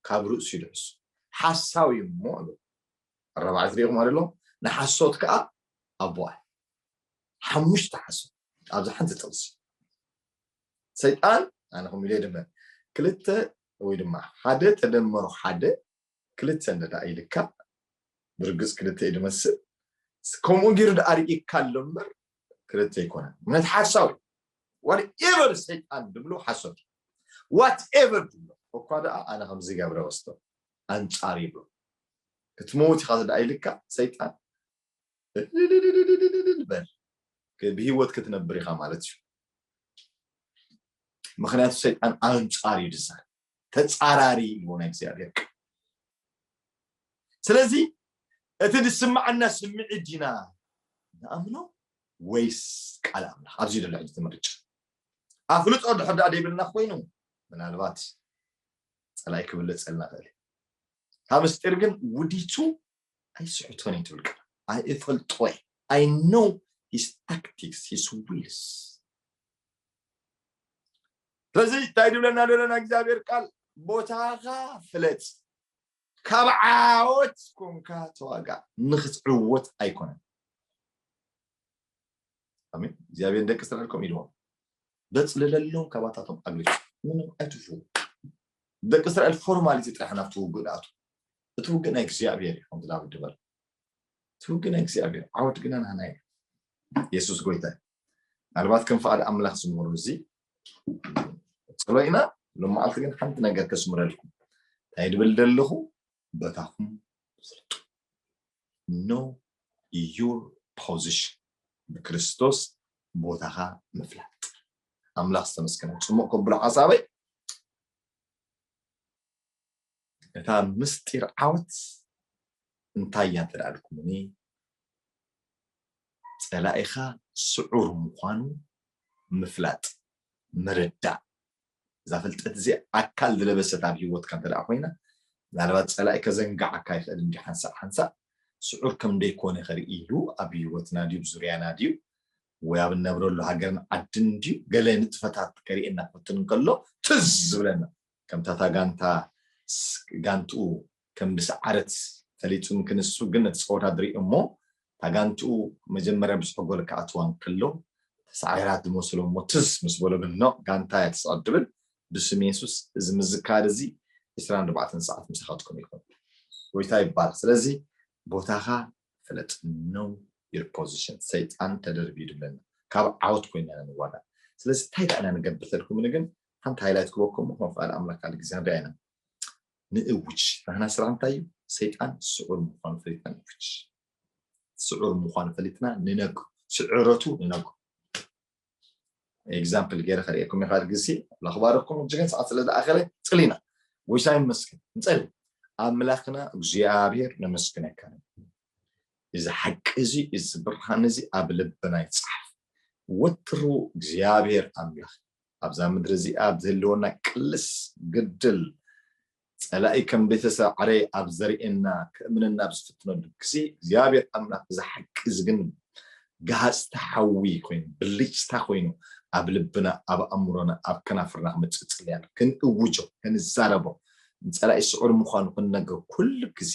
ካብ ርእሱ እዩ ዝሕሱ። ሓሳዊ እሞ ኣሎ ኣረባዕተ ሪኢኹም ኣሎ። ንሓሶት ከዓ ኣቦኣ ሓሙሽተ ሓሶት ኣብዚ ሓንቲ ጥቕሲ ሰይጣን ኣነ ከም ኢለ ድማ ክልተ ወይ ድማ ሓደ ተደመሩ ሓደ ክልተ እንዳ ኢልካ ብርግፅ ክልተ እዩ ዝመስል። ከምኡ ገይሩ ደኣ ርኢካ ኣሎ እምበር ክልተ ኣይኮነን። ምክንያቱ ሓሳዊ ዋትኤቨር ሰይጣን ድብሎ ሓሶት እዩ። ዋትኤቨር ድብሎ እኳ ደኣ ኣነ ከምዚ ገብረ ወስዶ ኣንጻር ይብሎ ክትመውት ኢኻ ደኣ ኢልካ ሰይጣን በል ብህይወት ክትነብር ኢኻ ማለት እዩ። ምክንያቱ ሰይጣን ኣንጻር እዩ ዝዛረብ ተጻራሪ ኢልዎ ናይ እግዚኣብሔር ቃል። ስለዚ እቲ ዝስማዓና ስምዒት ዲና ንኣምኖ ወይስ ቃል ኣምላኽ ኣብዚ ዘሎ ሕጂ ትምርጫ ኣፍልጦ ድሕር ደኣ ዘይብልና ኮይኑ ምናልባት ፀላይ ክብለፀልና ክእል ካብ ምስጢር ግን ውዲቱ ኣይስሕቶን እዩ ትብል ቃል ኣይእፈልጦ I know his tactics his wills ስለዚ እንታይ ድብለና ዘለና እግዚኣብሔር ቃል ቦታኻ ፍለጥ ካብ ዓወት ኮንካ ተዋጋ ንክትዕወት ኣይኮነን ኣሜን እግዚኣብሔር ደቂ እስራኤል ከም ኢልዎም በፅልለሎም ካባታቶም ኣግልጭ ምንም ኣይትፉ ደቂ እስራኤል ፎርማሊቲ ጥራሕ ናብቲ ውግእ ደኣቱ እቲ ውግእ ናይ እግዚኣብሔር እዩ ከምቲ ዳዊት ድበል እቲ ውግእ ናይ እግዚኣብሔር ዓወት ግና ናና እዩ የሱስ ጎይታ እዩ ምናልባት ከም ፍቓድ ኣምላኽ ዝምህሩ እዚ ፅሎ ኢና ሎመዓልቲ ግን ሓንቲ ነገር ከስምረልኩም እንታይ ድብል ደለኹ በታኹም ፍለጡ know your position ብክርስቶስ ቦታኻ ምፍላጥ ኣምላኽ ዝተመስገነ ፅሙቕ ከብሎ ሓሳበይ እታ ምስጢር ዓወት እንታይ እያ እንተ ደኣ ኢልኩምኒ ጸላኢኻ ስዑር ምዃኑ ምፍላጥ ምርዳእ እዛ ፍልጠት እዚ ኣካል ዝለበሰት ኣብ ህይወትካ እንተ ደኣ ኮይና ምናልባት ጸላኢ ከዘንግዓካ ይኽእል እንዲ ሓንሳእ ሓንሳእ ስዑር ከም ደይኮነ ከርኢ ኢሉ ኣብ ህይወትና ድዩ ዙርያና ድዩ ወይ ኣብ እነብረሉ ሃገርን ዓድን ድዩ ገለ ንጥፈታት ከርእየና ክፍትን እንከሎ ትዝ ዝብለና ከምታ እታ ጋንታ ጋንትኡ ከም ብሰዓረት ፈሊጡ ክንሱ ግን ነቲ ፀወታ ድሪኦ እሞ እታ ጋንትኡ መጀመርያ ብዝሕጎል ክኣትዋ እንከሎ ተሳዒራት ዝመስሎ እሞ ትዝ ምስ በሎ ግን ኖ ጋንታ እያ ትስዕር ድብል ብስም የሱስ እዚ ምዝካር እዚ ዕስራን ኣርባዕተን ሰዓት ምሳኻትኩም ይኹን ጎይታ ይባረክ ስለዚ ቦታኻ ፍለጥ know your position ሰይጣን ተደርቢዩ ድብለና ካብ ዓወት ኮይና ንዋጋ ስለዚ እንታይ ደኣና ንገብር ተልኩምኒ ግን ሓንቲ ሃይላይት ክበኩም ከም ፍቃድ ኣምላክ ካል ግዜ ንሪኣ ኢና ንእውጅ ናህና ስራሕ እንታይ እዩ ሰይጣን ስዑር ምኳኑ ፈሊጥና ንእውጅ ስዑር ምኳኑ ፈሊጥና ንነግሩ ስዕረቱ ንነግሩ example ገይረ ከርእየኩም ይኽእል ግዜ ኣምላኽ ባረኩም እጅግን ሰዓት ስለ ዝኣኸለ ጽሊና ጎይታ ይመስገን ንጸሊ ኣምላኽና እግዚኣብሔር ነመስግነካ እዚ ሓቂ እዚ እዚ ብርሃን እዚ ኣብ ልብና ይጽሓፍ ወትሩ እግዚኣብሔር ኣምላኽ ኣብዛ ምድሪ እዚኣ ኣብ ዝህልወና ቅልስ ግድል ጸላኢ ከም ቤተሰብ ዓረ ኣብ ዘርእየና ክእምነና ኣብ ዝፍትነሉ ግዜ እግዚኣብሔር ኣምላኽ እዚ ሓቂ እዚ ግን ጋሃፅቲ ሓዊ ኮይኑ ብልጭታ ኮይኑ ኣብ ልብና ኣብ ኣእምሮና ኣብ ከናፍርና ክመፅእ ፅልያን ክንእውጆ ክንዛረቦ ንፀላኢ ስዑር ምዃኑ ክንነገር ኩሉ ግዜ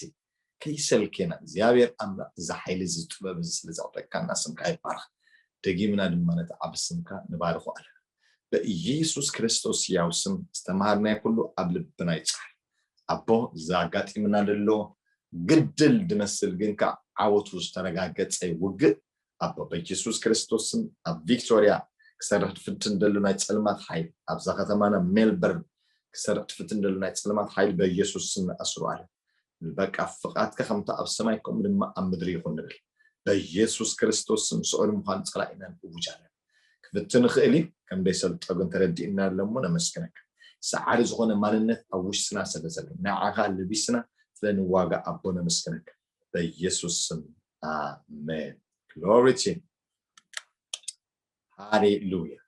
ከይሰልኬና እግዚኣብሔር ኣምላኽ እዚ ሓይሊ እዚ ጥበብ እዚ ስለ ዘቕደካና ስምካ ይባርኽ ደጊምና ድማ ነቲ ዓብ ስምካ ንባርኾ ኣለና በኢየሱስ ክርስቶስ ያው ስም ዝተምሃርናይ ኩሉ ኣብ ልብና ይፅሓፍ ኣቦ እዚ ኣጋጢምና ዘሎ ግድል ድመስል ግን ከዓ ዓወቱ ዝተረጋገፀ ውግእ ኣቦ በኢየሱስ ክርስቶስን ኣብ ቪክቶርያ ክሰርሕ ድፍትን ደሎ ናይ ፀልማት ሓይል ኣብዛ ከተማና ሜልበርን ክሰርሕ ድፍትን ደሎ ናይ ፀልማት ሓይል በኢየሱስ ስም ንኣስሩ ኣለ በቃ ፍቓድካ ከምቲ ኣብ ሰማይ ከምኡ ድማ ኣብ ምድሪ ይኹን ንብል በኢየሱስ ክርስቶስ ስም ስዑር ምዃን ፀላኢና ንእውጅ ኣለና ክፍትን ንኽእል እዩ ከም ደይሰልጦ ግን ተረዲእና ኣሎ እሞ ነመስግነካ ሰዓሪ ዝኾነ ማንነት ኣብ ውሽጥና ስለ ዘሎ ንዓኻ ልቢስና ስለ ንዋጋ ኣቦ ነመስግነካ በኢየሱስ ስም ኣሜን glory to ሃሌሉያ